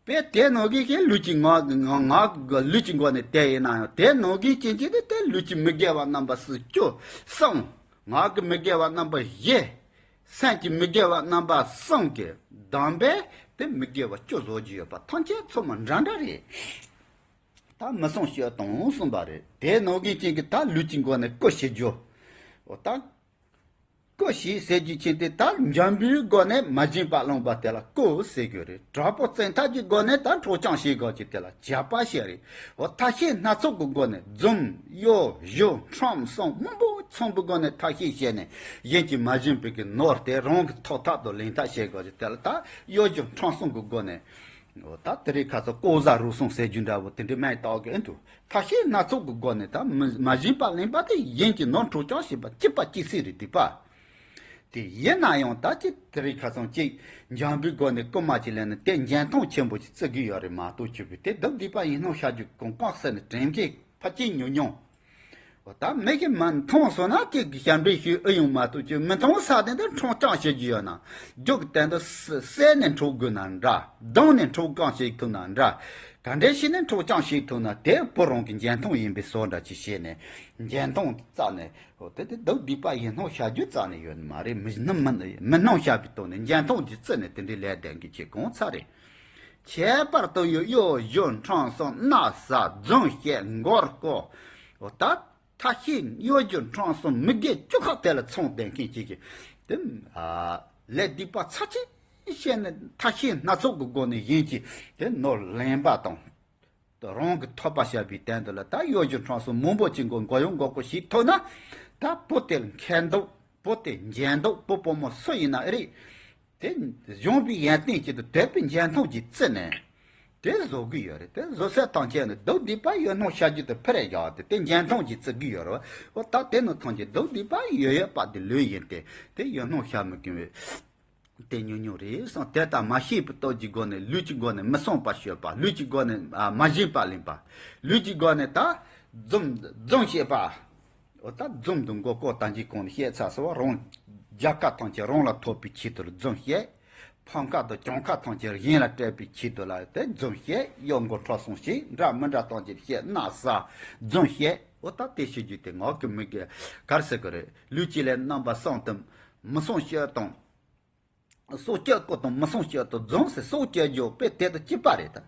དཔེ་དེ་ནང་གི་ཞིག་ལུས་ཀྱི་ངག་ངག་ལུས་ཀྱི་སྒོ་ནས་དེ་ཡིན་ན་ཡང་དེ་ནང་གི་ཅན་གཅིག་དེ་དེ་ལུས་ཀྱི་མི་དགེ་བ་རྣམ་པ་སུ་བཅུ་གསུམ། ངག་གི་མི་དགེ་བ་རྣམ་པ་བཞི། སེམས་ཀྱི་མི་དགེ་བ་རྣམ་པ་གསུམ་གྱི་གདམས་པས་དེ་མི་དགེ་བ་བཅུ་བཟོ་རྒྱུ་ཡོད་པ་ཐམས་ཅད་ཚང་མ་འདྲ་འདྲ་རེད། ད་མི་སྲུན་སྤྱོད་དང་གསུངས་པ་རེད། དེ་ནང་གི་ཅན་གྱི་ད་ལུས་ཀྱི་སྒོ་ནས་རྐུ་བྱེད་རྒྱུ། འོ་ད། རྐུ་བྱེད་ཟེར་རྒྱུ་ཅན་དེ་ད་འཇམ་པོའི་སྒོ་ནས་མ་བྱིན་པ་བླངས་པ་དེ་ལ་རྐུ་ཟེར་རྒྱུ་རེད། དྲག་པོ་བཙན་ཐབས་ཀྱི་སྒོ་ནས་ད་འཕྲོག་བཅོམ་བྱེད་དགོས་ཀྱི་དེ་ལ་བྱ་བ་བྱེད་རེད། འོ་ཐབས་ཤེས་སྣ་ཚོགས་ཀྱི་སྒོ་ནས་རྫུན་གཡོ་སྒྱུ་ཁྲམ་གསུམ་མང་པོ་ཚང་པོའི་སྒོ་ནས་ཐབས་ཤེས་བྱས་ནས་གཞན་གྱིས་མ་བྱིན་པའི་གི་ནོར་དེ་རང་གི་ཐོབ་ཐབས་དང་ལེན་ཐབས་བྱེད་དགོས་ཀྱི་དེ་ལ་ད་གཡོ་སྒྱུ་ཁྲམ་གསུམ་གྱི་སྒོ་ནས། འོ་ད་དེ་རིང་ཁ་སང་ལྐོག་ཟ་རུལ་སུངས་ཟེར་རྒྱུ་འདྲ་བོ་དེ་འདྲའི་མེད་དོགས་ཀྱི་ཨེ་འདུག་ཐབས་ཤེས་སྣ་ཚོགས་ཀྱི་སྒོ་ནས་ད་མི་མ་བྱིན་པ་ལེན་པ་དེ་གཞན་གྱི་ནོར་འཕྲོག་བཅོམ་བྱེད་པ་གཅིག་པ་གཅིག་སྲིད་རེད་འདུག་པ། དེ་ཡིན་ན་ཡང་ད་ཅི་དེ་རིང་ཁ་སང་གཅིག་འཇམ་པོའི་སྒོ་ནས་རྐུ་མ་ཅིག་ལེན་ན་དེ་འཇོན་ཐང་ཆེན་པོ་ཅིག་བརྩི་གི་ཡོད་རེད་མ་གཏོགས་ཆོས་པའི་དེ་སྡུག་སྡིག་པ་ཡིན་སྣང་ཤར་རྒྱུ་གང་གང་ཟེར་ནས་དྲན་གྱི་ཕལ་ཆེར་ཉུང་ཉུང་། འོ་ད་མི་ཞིག་མ་མཐོང་སོང་ན་ཅིག་གི་ཞབས་འདྲེན་ཞུས་ཨེ་ཡོང་མ་གཏོགས་ཅིག་མི་མཐོང་ས་དེ་འདི་འཕྲོག་བཅོམ་བྱེད་རྒྱུ་ཡོད་ན། རྒྱུག་གི་སྟེང་དུ་བསད་ནས་འཕྲོག་དགོས་ན་འདྲ། རྡུང་ནས་འཕྲོག་བཅོམ་བྱེད་ཐུབ་ན་འདྲ། ག་འདྲ་བྱས་ནས་འཕྲོག་བཅོམ་བྱེད་ཐུབ་ན་དེ་བུ་རང་གི་འཇོན་ཐང་ཡིན་པའི་བཟོ་འདྲ་ཅིག་བྱས་ནས་འཇོན་ཐང་རྩ་ནས་འོ་དེ་དེ་སྡུག་སྡིག་པ་ཡིན་སྣང་ཤར་རྒྱུ་རྩ་ནས་ཡོད་མ་རེད། མི་སྣང་མི་མི་སྣང་ཤར་བའི་ཐོག་ནས་འཇོན་ཐང་གི་རྩ་ནས་དེ་འདྲའི་ལས་ལྡན་གྱི་ཆེད་གང་ཚ་རེད། ཁྱད་པར་དུ་ཡོད་གཡོ་སྒྱུ་ཁྲམ་གསུམ་མནའ་ཟ་རྫུན་བཤད་མགོ་སྐོར། འོ་ད་ཐབས་ཤེས་གཡོ་སྒྱུ་ཁྲམ་གསུམ་མི་དགེ་བཅུ་ཁག་དེ་ལ་ཚང་བསྡད་མཁན་ཅིག་གིས་དེ་ཨ་ལས་སྡིག་པ་ཚབས་ཆེན་བཤད་ནས་ཐབས་ཤེས་སྣ་ཚོགས་ཀྱི་སྒོ་ནས་གཞན་གྱིས་དེ་ནོར་ལེན་པ་དང་། རང་གི་ཐོབ་པ་བྱ་བའི་དོན་དུ་ལ་ད་གཡོ་སྒྱུ་ཁྲམ་གསུམ་མང་པོ་ཅིག་མགོ་མགོ་གཡོག་མགོ་སྐོར་ཞིག་ཐུབ་ན་ད་བུ་དེ་ལ་མཁས་འདུག་བུ་དེ་འཇོན་འདུག་བུ་བུ་མོ་སུ་ཡིན་ན་ཨེ་རེད། དེ་གཞུང་པའི་ཡོན་ཏན་ཅིག་ཏུ་དད་པའི་འཇོན་ཐང་ཅིག་བརྩིས་ནས་དེ་བཟོ་གི་ཡོད་རེད། དེ་བཟོ་ས་ཐམས་ཅད་ནི་སྡུག་སྡིག་པ་ཡོད་སྣང་ཤར་རྒྱུ་དེ་ཕར་བཞག་སྟེ་དེ་འཇོན་ཐང་ཅིག་བརྩི་གི་ཡོད་རེད་བ། འོ་ད་དེ་ནི་ཐམས་ཅད་སྡུག་སྡིག་པ་ཡོད་ཡོད་པ་དེ་ལོས་ཡིན་ཏེ་དེ་ཡོད་སྣང་ཤར་མི་དགོས་པའི་དེ་ཉུང་ཉུང་རེད་བསམ། དེ་ལྟར་མ་ཤེས་པའི་སྟོབས་ཀྱི་སྒོ་ནས་ལུས་ཀྱི་སྒོ་ནས་མི་བསྲུང་བ་སྤྱོད་པ། ལུས་ཀྱི་སྒོ་ནས་ཨ་མ་བྱིན་པ་ལེན་པ། ལུས་ཀྱི་སྒོ་ནས་ད་རྫུན་རྫུན་བཤད་པ། འོ་ད་རྫུན་དུ་མགོ་སྐོར་ད་འཇིག་གོང་ནས་བཤད་ཚར་སོང་བ། རང་རྒྱལ་ཁ་ཐམས་ཅད་རང་ལ་ཐོབ་པའི་ཆེད་དུ་རྫུན་བཤད། ཕམ་ཁ་དང་གྱོང་ཁ་ཐམས་ཅད་གཞན་ལ་སྤྲད་པའི་ཆེད་དུ་ལ་དེ་རྫུན་བཤད། གཡོ་སྒྱུ་ཁྲམ་གསུམ་བྱེད། འདྲ་མི་འདྲ་ཐམས་ཅད་བཤད། མནའ་ཟ་རྫུན་བཤད། འོ་ད་དེ་བྱེད་རྒྱུ་དེ་ངག་གི་མི་དགེ་ག་རེ་ཟེར་གི་རེད། ལུས་ཀྱི་ལས་རྣམ་པ་གསུམ་དུ་མི་བསྲུང་སྤྱོད་དང་། སྲོག་གཅོད་སྐོར་དང་མི་བསྲུང་སྤྱོད་དང་རྫུན་ཟེར་སྲོག་གཅོད་རྒྱུ་དཔེ་དེ་དང་གཅིག་པ་རེད་ད།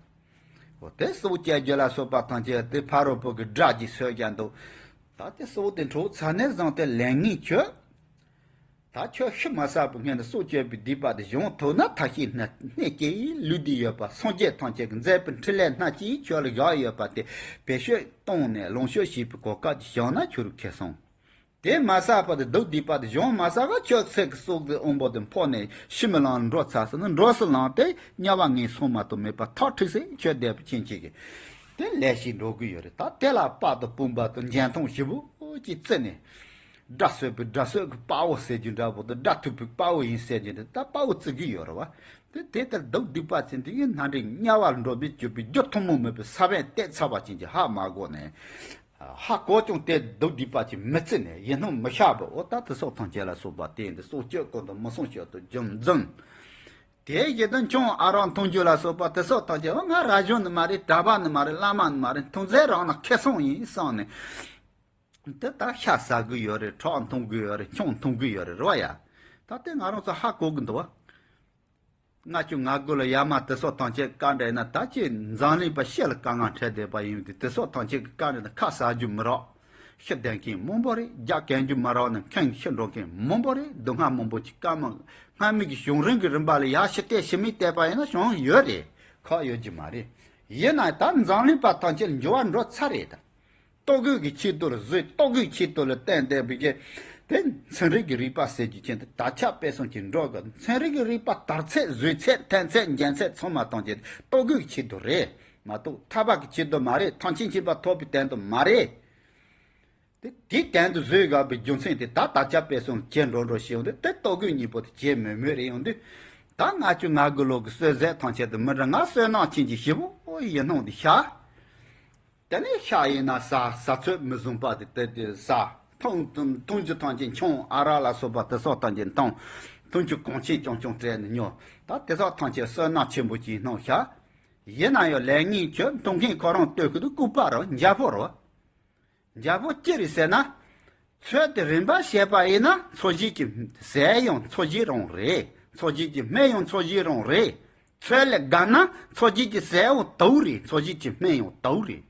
འོ་དེ་སྲོག་གཅོད་རྒྱུ་ལ་སོགས་པ་ཐམས་ཅད་དེ་ཕ་རོལ་པོ་གི་དགྲ་གིས་གསོད་ཀྱང་འདུག་ད་དེ་སྲོག་དེ་འཕྲོག་ཚར་ནས་བཟུང་སྟེ་ལས་ངན་བྱོས། ད་ཁྱོད་ཤི་མ་ཚར་བའི་སྔོན་དུ་སྲོག་གཅོད་པའི་སྡིག་པ་དེ་སྦྱོང་ཐུབ་ན་ཐབས་ཤེས་སྣ་སྣེ་སྐྱེས་ལུས་འདི་ཡོད་པ་སངས་རྒྱས་ཐམས་ཅད་ཀྱི་མཛད་པའི་འཕྲིན་ལས་སྣ་གཅིག་ཁྱོད་ལ་བཞག་ཡོད་པ་དེ་བེད་སྤྱོད་བཏང་ནས་ལོངས་སྤྱོད་བྱེད་པའི་གོ་སྐབས་ཅིག་བྱུང་ན་ཁྱོད་རུ་ཁེ་སོང་། དེ་མ་ཟད་པ་དེ་སྡུག་སྡིག་པ་དེ་སྦྱོང་མ་ཟད་པ་ཁྱོད་ཚེ་གི་སྲོག་དེ་དབང་པོ་དེ་ཕོག་ནས་ཤི་མི་ལང་འགྲོ་ཚར་སོང་ན་འགྲོ་སུ་ལང་སྟེ་དམྱལ་བ་ངན་སོང་མ་གཏོགས་མེད་པ་ཐག་ཁྲིག་སེ་ཁྱོད་བསྡད་པ་ཅན་ཅིག་གི་དེ་ལས་ཤིག་འགྲོ་གི་ཡོད་རེད། ད་དེ་ལ་དཔའ་དང་དཔུང་པ་དང་འཇོན་ཐང་ཞེ་པོ་ཅིག་བརྩིས་ནས་དགྲ་གསོད་པའི་དགྲ་གསོད་ཀྱི་དཔའ་བོ་ཟེར་རྒྱུ་འདྲ་པོ་དང་དགྲ་ཐུལ་བའི་དཔའ་བོ་ཡིན་ཟེར་རྒྱུ་འདི་ད་དཔའ་བོ་བརྩི་གི་ཡོད་རེད་བ། དེ་དེ་ལྟར་སྡུག་སྡིག་པ་ཅན་དེ་ཡི་སྣ་འདྲེན་དམྱལ་བར་འགྲོ་བའི་སྤྱོད་པའི་རྒྱུ་ཐུན་མོང་མེད་པའི་ས་བོན་གཏད་ཚར་བ་ཅན་གྱི་ཧ་མ་གོ་ནས། ཧ་གོ་ཀྱང་དེ་སྡུག་སྡིག་པ་ཅན་མི་བརྩི་ནས་ཡིད་སྣང་མི་བྱ་བར། འོ་ད་དེ་སོགས་ཐམས་ཅད་ལ་སོགས་པ་དེ་འདི་སྲོག་གཅོད་ཀུན་ཏུ་མི་གསུང་ཞོར་དུ་རྒྱུ་འཛིན། དེའི་ཡིད་དུ་ཆུང་ཨ་རག་འཐུང་རྒྱུ་ལ་སོགས་པ་དེ་སོགས་ཐམས་ཅད། འོ་ང་རབ་བྱུང་ནི་མ་རེད། གྲྭ་པ་ནི་མ་རེད། བླ་མ་ནི་མ་རེད། འཐུང་རྫས་རང་ན་ཁེ་བཟང་ཡིན་བསམ་ནས། དེ་ལྟར་ཤ་ཟ་གི་ཡོད་རེད། ཁྲག་འཐུང་གི་ཡོད་རེད། ཆང་འཐུང་གི་ཡོད་རེད། རེད་བ་ཡ། ད་དེ་ང་རང་ཚོ་ཧ་གོ་གི་འདུག་བ། ལྔ་བཅུ་ང་དགུ་ལ་ཡ་མ་དེ་སོགས་ཐམས་ཅད་བཀའ་འདྲི་ན། ད་ཅི་འཛམ་གླིང་པ་ཤི་ལ་དཀའ་ངལ་འཕྲད་བསྡད་པ་ཡིན་དུས། དེ་སོགས་ཐམས་ཅད་ཀྱི་བཀའ་འདྲི་ན་ཁ་ཟ་རྒྱུ་མི་རག་ཤི་བསྡད་མཁན་མང་པོ་རེད། རྒྱག་གན་རྒྱུ་མ་རག་ནས་ཁེངས་ཤི་འགྲོ་མཁན་མང་པོ་རེད། སྡུག་བསྔལ་མང་པོ་ཅིག་སྐར་མ་སྔ་མའི་གི་བྱུང་རིམ་གྱི་རིམ་པ་ལ་ཡར་ཞི་བལྟས་ཞི་མིག་བལྟས་པ་ཡིན་ན་བྱུང་ཡོད་རེད། ཁག་ཡོད་ཀྱི་མ་རེད། ཡིན་ན་ད་འཛམ་གླིང་པ་ཐམས་ཅད་འགྱུར་བ་འགྲོ་ཚར་རེད་ད། ལྟོ་གོས་ཀྱི་ཆེད་དུ་ལ་བཟོས། ལྟོ་གོས་ཆེད་དུ་ལ་བརྟེན་བསྡད་པའི་གི་དེ་ཚན་རིག་གི་རིག་པ་ཟེར་རྒྱུ་ཅན་དེ་དར་ཁྱབ་སྤེལ་གསུམ་གྱིས་འགྲོ་གི། ཚན་རིག་གི་རིག་པ་དར་ཚད་བཟོས་ཚད་འཐེན་ཚད་འགྱེད་ཚད་ཚང་མ་གཏོང་རྒྱུ་ལྟོ་གོས་ཀྱི་ཆེད་དུ་རེད་མ་གཏོགས་ཐར་པ་གི་ཆེད་དུ་མ་རེད། ཐམས་ཅད་མཁྱེན་པ་ཐོབ་པའི་དོན་དུ་མ་རེད། དེ་དེའི་དོན་དུ་བཟོས་དགོས་པའི་རྒྱུ་མཚན་དེ་ད་དར་ཁྱབ་སྤེལ་གསུམ་བྱེད་འགྲོ་འགྲོ་བྱེད་ཡོང་དུས། དེ་ལྟོ་གོས་གཉིས་པོ་དེ་བྱེད་མོད་མོད་རེད་ཡོང་དུས། ད་ལྔ་བཅུ་ང་དགུ་ལོ་གི་གསོལ་ཟས་ཐམས་ཅད་དུ་མི་འདྲ། ང་བསོད་ནམས་ཆེན་གྱི་ཞེ་པོ་ཡིད་སྣང་དེ་ཤར། དེ་ནས་ཤ་ཡིན་ན་ཟ། ཟ་ཚོད་མི་བཟུང་བ་དེ་དེ་དེ་ཟ། འཐུང་འཐུང་འཐུང་རྒྱུ་ཐམས་ཅད་ཆང་ཨ་རག་ལ་སོགས་པ་དེ་སོགས་ཐམས་ཅད་འཐུང་། འཐུང་རྒྱུ་གོང་ཆེན་རྐྱང་རྐྱང་སྤྲད་ནས་ཉོ། ད་དེ་སོགས་ཐམས་ཅད་བསོད་ནམས་ཆེན་པོ་ཅིག་སྣང་ཤག་ཡིན་ན་ཡང་ལས་ངན་ཁྱོད་འཐུང་མཁན་ཁོ་རང་ལྟོས་ཀྱི་འདུག་ལྐུགས་པ་རེད། འཇའ་ཕོ་རེད། འཇའ་ཕོ་ཅི་རེད་ཟེར་ན། ཚོད་དེ་རིམ་པ་བཤད་པ་ཡིན་ན། འཚོ་བྱེད་ཀྱི་ཟས་ཡང་འཚོ་བྱེད་རང་རེད། འཚོ་བྱེད་ཀྱི་སྨན་ཡང་འཚོ་བྱེད་རང་རེད། ཚོད་ལས་བརྒལ་ན་འཚོ་བྱེད་ཀྱི་ཟས་ཡང་དུག་རེད། འཚོ་བྱེད་ཀྱི་སྨན་ཡང་དུག་རེད།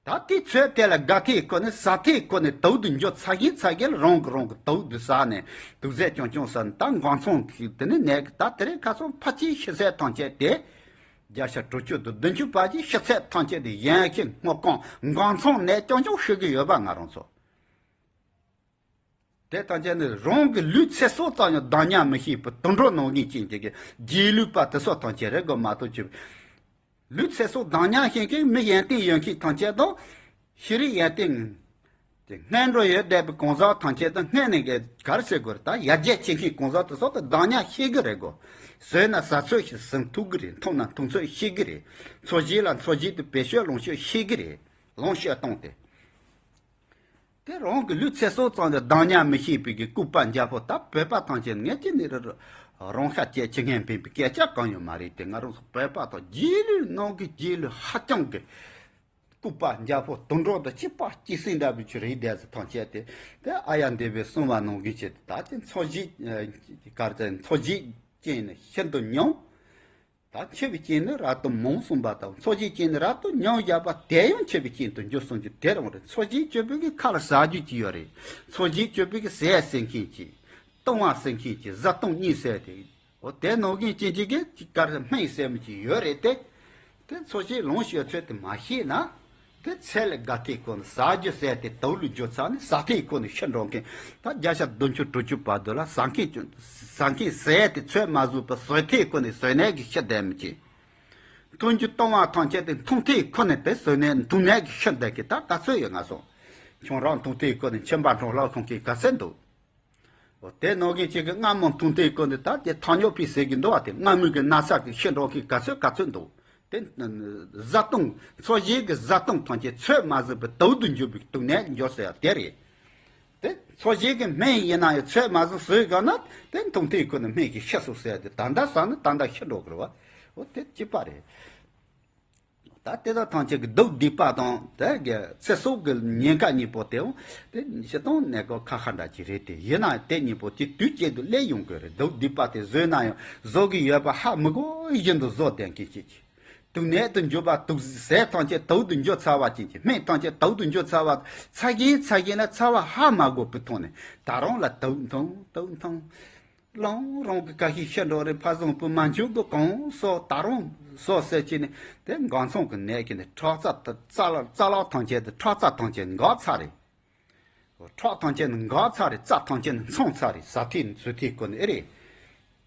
ད་དེ་ཚོད་དེ་ལ་དགའ་ཐེ་ཁོ་ནས་ཟ་ཐེ་ཁོ་ནས་དུག་ཏུ་འགྱུར་ཚར་གི་ཚར་གི་ལ་རང་གི་རང་གི་དུག་དེ་ཟ་ནས་དུག་རྫས་རྐྱང་རྐྱང་ཟ་ནས། ད་འགོག་སྲུང་གི་དེ་ནི་ནད་ཀྱི་ད་དེ་རིང་ཁ་སང་ཕལ་ཆེར་ཤི་ཚད་ཐམས་ཅད་དེ། བརྒྱ་ཆ་དྲུག་ཅུ་དང་བདུན་ཅུ་བར་གྱི་ཤི་ཚད་ཐམས་ཅད་དེ་ཡན་ཆད་སྔོ་སྐམ་འགོག་སྲུང་ནད་རྐྱང་རྐྱང་ཤི་གི་ཡོད་པ་ང་རང་ཚོ། དེ་ཐམས་ཅད་ནི་རང་གི་ལུས་ཚེ་སྲོག་ཙམ་ཡང་བདག་ཉར་མི་ཤེས་པའི་དུད་འགྲོ་ནང་བཞིན་ཅན་གྱི་རྗེས་ལུས་པ་དེ་སོགས་ཐམས་ཅད་རེད་དགོས་མ་གཏོགས་ཅི། ལུས་ཚེ་སྲོག་བདག་ཉར་ཤེས་མཁན་མི་ཡོན་ཏན་ཡོད་མཁན་ཐམས་ཅད་དང་། ཤེས་རིག་ཡོན་ཏན་དེ་སྔོན་འགྲོ་ཡོད་བསྡད་པའི་གང་ཟག་ཐམས་ཅད་དང་། སྔོན་ནས་ག་ག་རེ་ཟེར་དགོས་རེད། ད་ཡར་རྒྱས་ཕྱིན་མཁན་གང་ཟག་དེ་སོགས་དེ་བདག་ཉར་ཤེས་གི་རེད་དགོས། ཟོས་ན་ཟ་ཚོད་ཤེས་ཟིན་ཐུབ་གི་རེད། འཐུང་ན་འཐུང་ཚོད་ཤེས་གི་རེད། འཚོ་བྱེད་ལ་འཚོ་བྱེད་དུ་བེད་སྤྱོད་ལོངས་སྤྱོད་ཤེས་གི་རེད། ལོངས་སྤྱོད་གཏོང་སྟེ། དེ་རང་གི་ལུས་ཚེ་སྲོག་ཙམ་དུ་བདག་ཉར་མི་ཤེས་པའི་གི་ལྐུགས་པ་འཇའ་ཕོ། ད་བོད་པ་ཐམས་ཅད་ངས་ཅི་ནས་རེད། རང་ཤ་བཅད་ཅི་ངན་འཕེན་པའི་སྐད་ཆ་གང་ཡང་མ་རེད་དེ། ང་རང་ཚོ་བོད་པ་དང་རྗེས་ལུས་ནང་གི་རྗེས་ལུས་ཧ་ཅང་གི་ལྐུགས་པ་འཇའ་ཕོ་དུད་འགྲོ་དང་གཅིག་པ་གཅིག་སྲིང་འདྲ་བའི་ཆུ་རེད་དེ་ཚོ་ཐམས་ཅད་དེ། དེ་ཨཱརྱ་དེ་བས་གསུངས་པ་ནང་བཞིན་བྱས་ཏེ། ད་དེ་འཚོ་བྱེད་གར་དེ་འཚོ་བྱེད་ཅན་ནི་ཤིན་ཏུ་ཉུང་། ད་འཆི་བའི་རྐྱེན་ནི་རབ་ཏུ་མང་གསུངས་པ་དང་། འཚོ་བྱེད་ཅན་ནི་རབ་ཏུ་ཉུང་བཞག་པ་དེ་ཡང་འཆི་བའི་རྐྱེན་དུ་འགྱུར་གསུངས་རྒྱུ་དེ་རང་རེད། འཚོ་བྱེད་སྤྱོད་པའི་གི་ཁ་ལ་ཟ་རྒྱུ་ཅིག་ཡོད་རེད། འཚོ་བྱེད་སྤྱོད་པའི་གི་ཟས་ཟེར་མཁན་ཅིག་བཏུང་བ་ཟེར་མཁན་ཅིག་བཟའ་བཏུང་གཉིས་ཟེར་ཏེ། འོ་དེ་ནང་བཞིན་ཅན་ཅིག་གི་ཅིག་གར་སྨན་ཟེར་མི་ཅིག་ཡོད་རེད་དེ། དེ་འཚོ་བྱེད་ལོངས་སྤྱོད་ཚོད་དེ་མ་ཤེས་ན། དེ་ཚད་ལས་བརྒལ་ཐེ་ཁོ་ནས་ཟ་རྒྱུ་ཟས་དེ་དུག་ལ་འགྱུར་ཚར་ནས་ཟ་ཐེ་ཁོ་ནས་ཤི་འགྲོ་མཁན། ད་བརྒྱ་ཆ་བདུན་ཅུ་དྲུག་ཅུ་བར་དུ་ལ་ཟ་མཁན་ཟ་མཁན་ཟས་དེ་ཚོད་མ་ཟིན་པར་ཟོས་ཐེ་ཁོ་ནས་ཟོས་ནད་ཀྱིས་ཤི་བསྡད་མི་ཅིག་འཐུང་རྒྱུ་བཏུང་བ་ཐམས་ཅད་དེ་འཐུང་ཐེ་ཁོ་ནས་དེ་ཟོས་ནད་འཐུང་ནད་ཀྱིས་ཤི་བསྡད་མཁན་ད་ག་ཚོད་ཡོད་ང་སོང་། ཁྱོད་རང་འཐུང་ཐེ་ཁོ་ནས་མཆིན་པ་འཁྲུགས་ལག་འཁྲུགས་མཁན་ག་ཚོད་འདུག་འོ་དེ་ནང་བཞིན་ཅིག་གི་མངར་མོ་འཐུང་ཐེངས་ཀུན་ཏུ་ད་དེ་ཐང་ཉོག་པའི་ཟས་ཀྱི་འདུག་བ། དེ་མངར་མོའི་གི་ན་ཚ་གི་ཤི་འགྲོ་མཁན་ག་ཚོད་ག་ཚོད་འདུག་དེ་བཟའ་བཏུང་འཚོ་བྱེད་ཀྱི་བཟའ་བཏུང་ཐམས་ཅད་ཚོད་མ་ཟིན་པའི་དུག་ཏུ་འགྱུར་བའི་དུག་ནད་འགྱུར་ཟེར་ཡ་དེ་རེད། དེ་འཚོ་བྱེད་ཀྱི་སྨན་ཡིན་ན་ཡང་ཚོད་མ་ཟིན་ཟོས་དགོས་ན། དེ་འཐུང་ཐེངས་ཀུན་ཏུ་སྨན་གྱིས་ཤི་སོང་ཟེར་ཡ་དེ་ད་ལྟ་ཟ་ན་ད་ལྟ་ཤི་འགྲོ་གི་རེད་བ། འོ་དེ་གཅིག་པ་རེད། ད་དེ་དག་ཐམས་ཅད་ཀྱི་སྡུག་སྡིག་པ་དང་དེ་གི་ཚེ་སྲོག་གི་ཉེན་ཁ་གཉིས་པོ་དེའང་དེ་སྤྱིར་བཏང་གནས་སྐབས་ཁ་ཁ་འདྲ་ཅིག་རེད་དེ། ཡིན་ནའང་དེ་གཉིས་པོ་དེ་དུས་གཅིག་ཏུ་སླེབས་ཡོང་གི་རེད། སྡུག་སྡིག་པ་དེ་བཟོས་ན་ཡང་བཟོ་གི་ཡོད་པ་ཧ་མི་གོ་བཞིན་དུ་བཟོ་བསྡད་མཁན་ཅིག་དུག་ནད་དུ་འགྱུར་བ། དུག་ཟས་ཐམས་ཅད་དུག་ཏུ་འགྱུར་ཚར་བ་ཅན་གྱི་སྨན་ཐམས་ཅད་དུག་ཏུ་འགྱུར་ཚར་བ། ཚ་གྱིན་ཚ་གྱིན་ལ་ཚ་བ་ཧ་མ་གོ་བའི་ཐོག་ནས་ད་རུང་ལ་དུག་འཐུང་དུག་འཐུང་། རང་རང་གི་ཁ་ཤས་ཤི་འགྲོ་རེད། ཕ་བཟང་བུ་མ་འཇུག་གི་གང་སོགས་ད་རུང་སོགས་ཟེར་གྱིས་ནས་དེ་འགོག་སྲུང་གི་ནད་ཀྱིས་ནི་ཁྲག་རྩ་རྩ་ལག་རྩ་ལག་ཐམས་ཅད་དེ་ཁྲག་རྩ་ཐམས་ཅད་འགག་ཚར་རེད། ཁྲག་ཐམས་ཅད་ནི་འགག་ཚར་རེད། རྩ་ཐམས་ཅད་ནི་འཚང་ཚར་རེད། ཟ་ཐེངས་ནི་ཟོས་ཐེངས་ཀུན་ནས་ཨེ་རེད།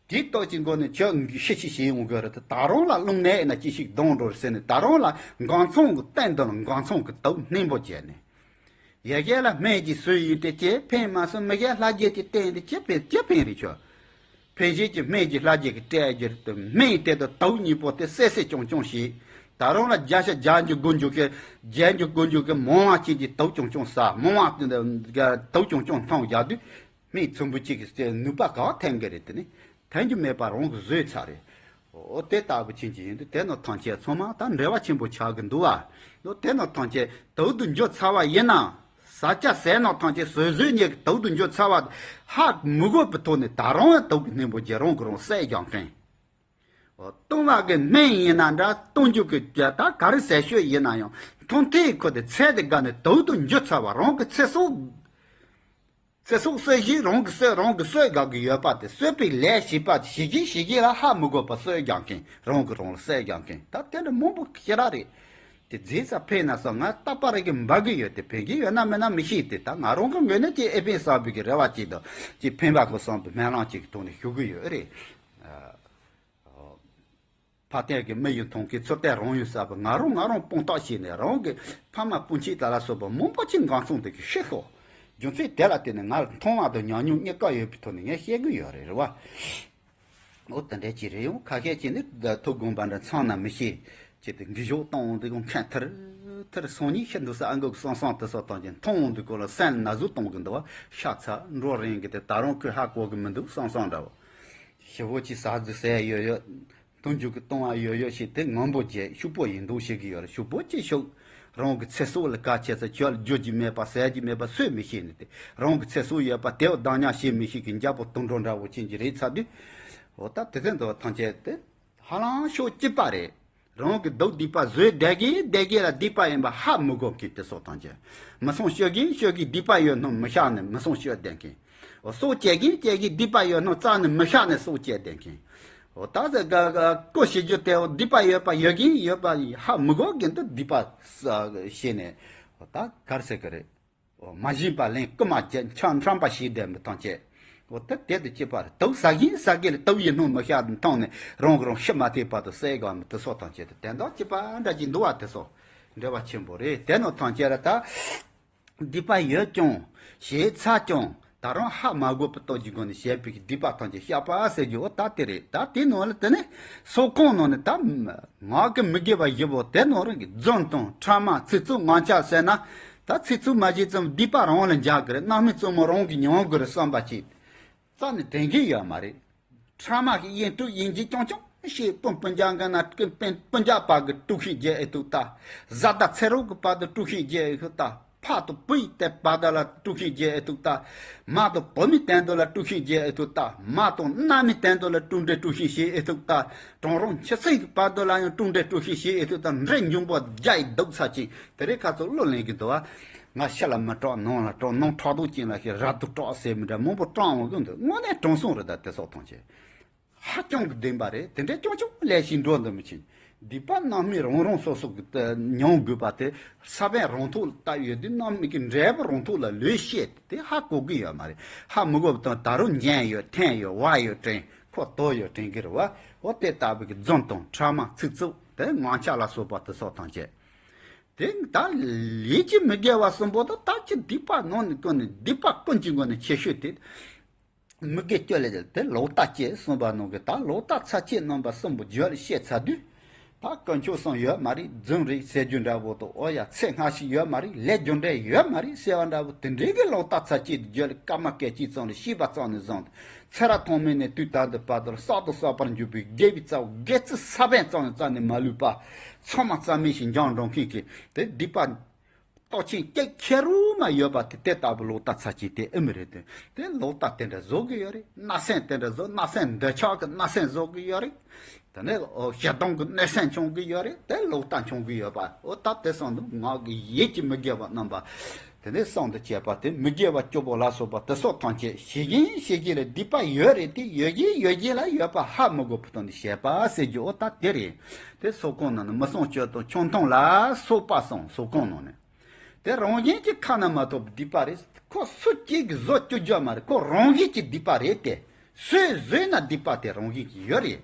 དེའི་སྟོབས་ཀྱི་སྒོ་ནས་ཁྱོད་ཤི་ཤི་ཤི་ཡོང་གི་རེད། ད་རུང་ལ་རླུང་ནད་ཡིན་ན་ཅི་ཞིག་ལྡང་འགྲོ་རེད་ཟེར་ནས། ད་རུང་ལ་འགོག་སྲུང་གི་སྟེང་དུ་ལ་འགོག་སྲུང་གི་དུག་རྣོན་པོ་བྱས་ནས། ཡ་གཞན་ལ་སྨན་གྱིས་ཟོས་ཡོད་དེ་ཅི་ཕན་མ་སོང་། མི་གཞན་ལྷ་རྒྱལ་གྱི་སྟེང་དུ་ཅི་ཕན་ཅི་ཕན་རེད་ཆོག་ཕན་བྱེད་ཀྱི་སྨན་གྱི་ལྷ་རྒྱལ་གྱི་སྤྲད་རྒྱུ་རེད་དེ། སྨན་དེ་དང་དུག་གཉིས་པོ་དེ་བསད་བསད་རྐྱང་རྐྱང་བྱས། ད་རུང་ལ་བརྒྱ་ཆ་བརྒྱ་འཇུག་དགུ་འཇུག་གི་བརྒྱད་འཇུག་དགུ་འཇུག་གི་མང་བ་ཅན་གྱི་དུག་རྐྱང་རྐྱང་ཟ། མང་བ་དུག་རྐྱང་རྐྱང་འཐུང་བཞག་དུས། སྨན་ཚོན་པོ་གཅིག་གི་ནུས་པ་ག་ཐེབས་ཀྱི་རེད། དེ་ནི་ཐོན་རྒྱུ་མེད་པ་རང་གིས་བཟོས་ཚར་རེད། འོ་དེ་ལྟ་བུ་ཅན་གྱི་ཡིན་དུས། དེ་ནོ་ཐམས་ཅད་ཚང་མ་ད་འབྲེལ་བ་ཆེན་པོ་ཆགས་ཀྱི་འདུག་བ། འོ་དེ་ནོ་ཐམས་ཅད་དུག་ཏུ་འགྱུར་ཚར་བ་ཡིན་ན། ཟ་བཅའ་ཟས་ནོ་ཐམས་ཅད་བཟོད་བཟོད་ཉིད་ཀྱི་དུག་ཏུ་འགྱུར་ཚར་བ། ཧ་མི་གོ་བའི་ཐོག་ནས་ད་རུང་ཡང་དུག་གི་སྣུམ་པོ་རྒྱལ་རང་གི་རང་བསད་རྒྱག་མཁན། འོ་བཏུང་བ་གི་སྨན་ཡིན་ན་འདྲ། བཏུང་རྒྱུ་གི་ད་ག་རེ་ཟས་སྤྱོད་ཡིན་ན་ཡང་འཐུང་དུས་ཁོ་དེ་ཚད་དེ་བརྒལ་ནས་དུག་ཏུ་འགྱུར་ཚར་བ། རང་གི་ཚེ་སྲོག་ཚེ་སྲོག་གསོད་བཞིན་རང་གིས་གསོད་རང་གིས་གསོད་དགོས་ཀྱི་ཡོད་པ་དེ། གསོད་པའི་ལས་བྱེད་པ་བྱེད་ཀྱིན་བྱེད་ཀྱིན་ལ་ཧ་མི་གོ་བར་གསོད་རྒྱག་མཁན། རང་གིས་རང་ལ་བསད་རྒྱག་མཁན་ད་དེ་འདྲ་མང་པོ་ཞེ་དྲག་རེད། དེ་རྗེས་ས་ཕན་ན་སོང་ང་རྟག་པར་གི་འབབ་ཀྱི་ཡོད་དེ། ཕན་གྱི་ཡོད་ན་མེད་ན་མི་ཤེས་ཏེ། ད་ང་རང་གི་ངོས་ནས་ཅིག་ཨེ་ཕན་བསམ་པའི་གི་རེ་བ་ཅིག་དང་། ཅིག་ཕན་པ་གོ་བསམ་པའི་སྨོན་ལམ་ཅིག་གི་ཐོག་ནས་ཞུ་གི་ཡོད་རེད། ཕ་སྟེང་གི་མི་ཡི་མཐོང་གི་ཚུལ་ལྟར་རང་ཡོད་ས་པ། ང་རང་ང་རང་སྤུན་ཐག་བྱས་ནས་རང་གི་ཕ་མ་སྤུན་མཆེད་དག་ལ་སོགས་པ་མང་པོ་ཅིག་འགག་སོང་དེ་གི་ཤི་ཤོག་རྒྱུ་མཚན་དེ་ལ་བརྟེན་ནས་ང་ལ་མཐོང་བ་དང་ཉམས་མྱོང་གཉིས་ཀ་ཡོད་པའི་ཐོག་ནས་ངས་བཤད་གི་ཡོད་རེད། རེད་བ། འོ་དེ་འདྲ་ཅིག་རེད། ཡང་ཁ་ཤས་ཅིག་ནི་ཐུགས་དགོངས་པ་འདྲ་ཚང་ན་མི་ཤེས། ཅིག་དེ་འགུལ་ཤུགས་གཏོང་འོང་དུས་ཁོང་ཁ་ཐུར་ཐུར་སང་ཉིན་ཤི་འདུག་ས། ཨ་མགོ་གི་སང་སང་དེ་སོགས་བཏང་ཅིང་མཐོང་འོང་དུས་ཁོ་ལ་སེམས་ན་ཟུག་གཏོང་གི་འདུག་བ། ཤ་ཚ་འགྲོ་རན་གི་དེ་ད་རུང་ཁོས་ཧ་གོ་གི་མི་འདུག་སང་སང་འདྲ་བོ། ཞི་བོ་ཅིག་ཟ་རྒྱུ་ཟས་ཡོད་ཡོད། འཐུང་རྒྱུ་གི་བཏུང་བ་ཡོད་ཡོད་ཞིག་དེ་ངང་པོ་བརྗེད་ཤུགས་པོ་ཡིན་འདུག་ཤེས་ཀྱི་ཡོད་རེད། ཤུགས་པོ་ཅིག་ཤུགས་རང་གི་ཚེ་སྲོག་ལ་གལ་ཆེ་ས། ཁྱོད་ལ་རྒྱུ་རྒྱུ་མེད་པ་ཟས་རྒྱུ་མེད་པ་སུས་མི་ཤེས་ནི་དེ། རང་གི་ཚེ་སྲོག་ཡོད་པ་དེའོ་བདག་ཉར་བྱེད་མི་ཤེས་ཀྱི་འཇའ་པོ་དུད་འགྲོ་འདྲ་བོ་ཅན་གྱི་རེད་ཚར་དུས། འོ་ད་དེ་ཚོ་འདུག་ཐམས་ཅད་དེ་ཧ་ལམ་ཕྱོགས་གཅིག་པ་རེད། རང་གི་སྡུག་སྡིག་པ་བཟོས་བསྡད་གིན་བསྡད་གིན་ལ་སྡིག་པ་ཡིན་པ་ཧ་མི་གོ་མཁན་དེ་སོགས་ཐམས་ཅད། མི་སྲུང་སྤྱོད་གིན་སྤྱོད་གིན་སྡིག་པ་ཡོད་སྣང་མི་ཤར་ནས་མི་སྲུང་སྤྱོད་བསྡད་མཁན། སྲོག་བཅད་གིན་བཅད་གིན་སྡིག་པ་ཡོད་སྣང་རྩ་ནས་མི་ཤར་ནས་སྲོག་བཅད་བསྡད་མཁན། འོ་ད་ཟེར་ག་ག་བཀོལ་བྱེད་རྒྱུ་དེ་འོ་སྡིག་པ་ཡོད་པ་ཡོད་གིན་ཡོད་པ་ཧ་མི་གོ་གིན་དུ་སྡིག་པ་བྱས་ནས། འོ་ད་ག་རེ་ཟེར་གི་རེད། འོ་མ་བཞིན་པ་ལེན་རྐུ་མ་བྱེད་འཆམ་འཁྲམ་པ་བྱས་བསྡད་མི་ཐམས་ཅད། འོ་དེ་དེ་དུ་སྐྱིད་པ་རེད། དུག་ཟ་གིན་ཟ་གིན་ལ་དུག་ཡིན་སྣང་མི་ཤར་དུ་མཐོང་ནས་རང་གི་རང་ཤི་མ་ཐེབས་བར་དུ་བསད་དགོས་མི་དེ་སོགས་ཐམས་ཅད་དུ་དེ་འདྲ་སྐྱིད་པ་འདྲ་ཅིག་འདུག་བ། དེ་སོགས་འབྲེལ་བ་ཆེན་པོ་རེད། དེ་ནོ་ཐམས་ཅད་ལ་ད། སྡིག་པ་ཡོད་ཀྱང་བྱས་ཚར་ཀྱང་ད་རུང་ཧ་མ་གོ་བའི་སྟོབས་ཀྱི་སྒོ་ནས་བྱས་པའི་སྡིག་པ་ཐམས་ཅད་བཤགས་པ་ཟེར་རྒྱུ་འོ་ད་དེ་རེད། ད་དེའི་ནང་ལ་དེ་ནས་སྲོག་ཁོང་ནང་ནས་ད་ངག་གི་མི་དགེ་བ་བཞི་པོ་དེ་ནང་རང་གི་རྫུན་དང་ཕྲ་མ་ཚིག་རྩུབ་ངན་ཆགས་ཟེར་ན། ད་ཚིག་རྩུབ་མ་བྱས་ཙམ་སྡིག་པ་རང་ལ་འཇགས་ཀྱི་རེད། རྣམ་སྨིན་རྩུབ་མོ་རང་གིས་མྱོང་དགོས་རེད་བསམ་པ་ཅིག་རྩ་ནས་དྲན་གྱི་ཡོད་མ་རེད། ཕྲ་མ་གི་གཡེང་དྲུག་གཡེང་གི་རྐྱང་རྐྱང་ཞེས་སྤུན་སྤུན་ཀྱག་གི་ན་སྤུན་སྤུན་ཀྱག་བར་གྱི་དཀྲུག་ཤིང་རྒྱག་ཨེ་ཐུབ་ལྟ། བཟའ་ཟླ་ཚེ་རོགས་ཀྱི་བར་དུ་དཀྲུག་ཤིང་རྒྱག་ཨེ་ཐུབ་ལྟ། ཕ་དང་བུ་ཡི་དེ་བར་དུ་ལ་དཀྲུག་ཤིང་རྒྱག་ཨེ་ཐུབ་ལྟ། མ་དང་བུ་མོའི་དོན་དུ་ལ་དཀྲུག་ཤིང་རྒྱག་ཨེ་ཐུབ་ལྟ། མ་དང་མནའ་མའི་དོན་དུ་ལ་དཀྲུག་འདྲེ་དཀྲུག་ཤིང་བྱེད་ཨེ་ཐུབ་ལྟ། གྲོང་རོང་ཁྱི་སེང་གི་བར་དུ་ལ་ཡང་དཀྲུག་འདྲེ་དཀྲུག་ཤིང་བྱེད་ཨེ་ཐུབ་ལྟ། འདྲེ་འབྱུང་པོ་རྒྱ་ཡི་སྡུག་ཚ་ཅིང་དེ་རིང་ཁ་ཚུར་གླུ་ལེན་གྱི་འདུག་བ། ང་ཕྱི་ལ་མི་སྐྲག་ནང་ལ་སྐྲག། ནང་ཕྲག་དོག་ཅན་ལ་ཞེ་ར་སྡུག་སྐྲག་ཟེར་མི་འདྲ་མང་པོ་སྐྲག་འོང་གི་འདུག་དངོས་གནས་དྲང་སྲོང་རེད། ད་དེ་སོགས་ཐམས་ཅད་ཧ་ཅང་གི་བདེན་པ་རེད། དེ་འདྲའི་ཅང་ཅང་ལས་ཤིག་འགྲོ་འདུག་མི་ཕྱིན། སྡིག་པ་རྣམ་སྨིན་རང་རང་སོ་སོ་གི་མྱོང་དགོས་པ་དེ་ས་བོན་རང་ཐོག་ལ་བཏབ་ཡོད་དུས་རྣམ་སྨིན་གྱི་འབྲས་བུ་རང་ཐོག་ལ་ལོས་ཤེས་ཏེ་ཧ་གོ་གི་ཡོད་མ་རེད། ཧ་མི་གོ་བ་དང་ད་རུང་ཉན་ཡོད་འཐེན་ཡོད་བ་ཡོད་དྲན་ཁོ་དོ་ཡོད་དྲན་གི་རེད་བ། འོ་དེ་ལྟ་བུ་གི་རྫུན་དང་ཕྲ་མ་ཚིག་རྩུབ་དེ་ངན་ཆགས་ལ་སོགས་པ་དེ་སོགས་ཐམས་ཅད། དེ་ད་ལས་ཀྱི་མི་དགེ་བ་གསུམ་པོ་དང་ད་ཅི་སྡིག་པ་ནང་ནས་ཀུན་ནས་སྡིག་པ་ཀུན་གྱི་ངོས་ནས་ཆེ་ཤོས་དེ། མི་དགེ་བཅུ་ལས་དེ་ལོག་ལྟ་བཅས་གསུངས་པ་ནང་གི་ད་ལོག་ལྟ་ཚར་གཅོད་རྣམ་པ་གསུམ་པོ་བརྗོད་བཤད་ཚར་དུས། ད་དཀོན་མཆོག་གསུམ་ཡོད་མ་རེད། རྫུན་རེད་ཟེར་རྒྱུ་འདྲ་བོ་དང་། འོ་ཡ་ཚེ་སྔ་ཕྱི་ཡོད་མ་རེད། ལས་རྒྱུ་འབྲས་ཡོད་མ་རེད་ཟེར་བ་འདྲ་བོ་དེ་འདྲའི་གི་ལོག་ལྟ་ཚར་གཅོད་དེ་བརྗོད་སྐར་མ་སྐད་ཅིག་ཙམ་ལ་ཤེས་པ་ཙམ་ནས་བཟུང་སྟེ་ཚེ་རབས་ཐོག་མེད་ནས་དུས་ད་ལྟ་བར་དུ་ལ་བསགས་དང་བསགས་པར་འགྱུར་བའི་དགེ་བའི་རྩ་བ་དགེ་ཚུལ་ས་བོན་ཙམ་ནས་རྩ་ནས་མ་ལུས་པ། ཚང་མ་རྩ་མེད་ཞིག་འགྱངས་འགྲོ་མཁན་གྱི་དེ་སྡིག་པ། རྟགས་ཅན་སྐྱེ་ཁྱེར་རུ་མ་ཡོད་པ་དེ་དེ་ལྟ་བུ་ལོག་ལྟ་ཚར་གཅོད་དེ་ཨེ་མི་རེད་དེ། དེ་ལོག་ལྟ་དེ་འདྲ་བཟོ་གི་ཡོད་རེད། བརྣབ་སེམས་དེ་འདྲ་བཟོ། བརྣབ་སེམས་འདོད་ཆགས་ཀྱི་བརྣབ་སེམས་བཟོ་གི་ཡོད་རེད། དེ་ནས་ཞེ་སྡང་གི་གནོད་སེམས་བྱུང་གི་ཡོད་རེད། དེ་ལོག་ལྟ་བྱུང་གི་ཡོད་པ། འོ་ད་དེ་སོང་དུས་ངག་གི་ཡིད་ཀྱི་མི་དགེ་བ་རྣམ་པ། དེ་ནས་སོང་དུ་བྱས་པ་དེ་མི་དགེ་བ་བཅུ་པོ་ལ་སོགས་པ་དེ་སོགས་ཐམས་ཅད་བྱེད་ཀྱིན་བྱེད་ཀྱིན་ལ་སྡིག་པ་ཡོད་རེད་དེ། ཡོད་ཀྱིན་ཡོད་ཀྱིན་ལ་ཡོད་པ་ཧ་མི་གོ་བའི་ཐོག་ནས་བྱས་པ་ཟེར་རྒྱུ་འོ་ད་དེ་རེད། དེ་སྲོག་ཁོང་ནང་ནས་མི་སྲུང་སྤྱོད་དང་ཆང་འཐུང་ལ་སོགས་པ་སོང་། སྲོག་ཁོང་ནང་ནས། དེ་རང་བཞིན་གྱིས་ཁ་ན་མ་ཐོ་བའི་སྡིག་པ་རེད། ཁོ་སུ་གཅིག་གིས་བཟོ་བཅུག་རྒྱུ་མ་རེད། ཁོ་རང་བཞིན་གྱིས་སྡིག་པ་རེད་དེ། སུས་བཟོས་ན་སྡིག་པ་དེ་རང་བཞིན་གྱིས་ཡོད་རེད།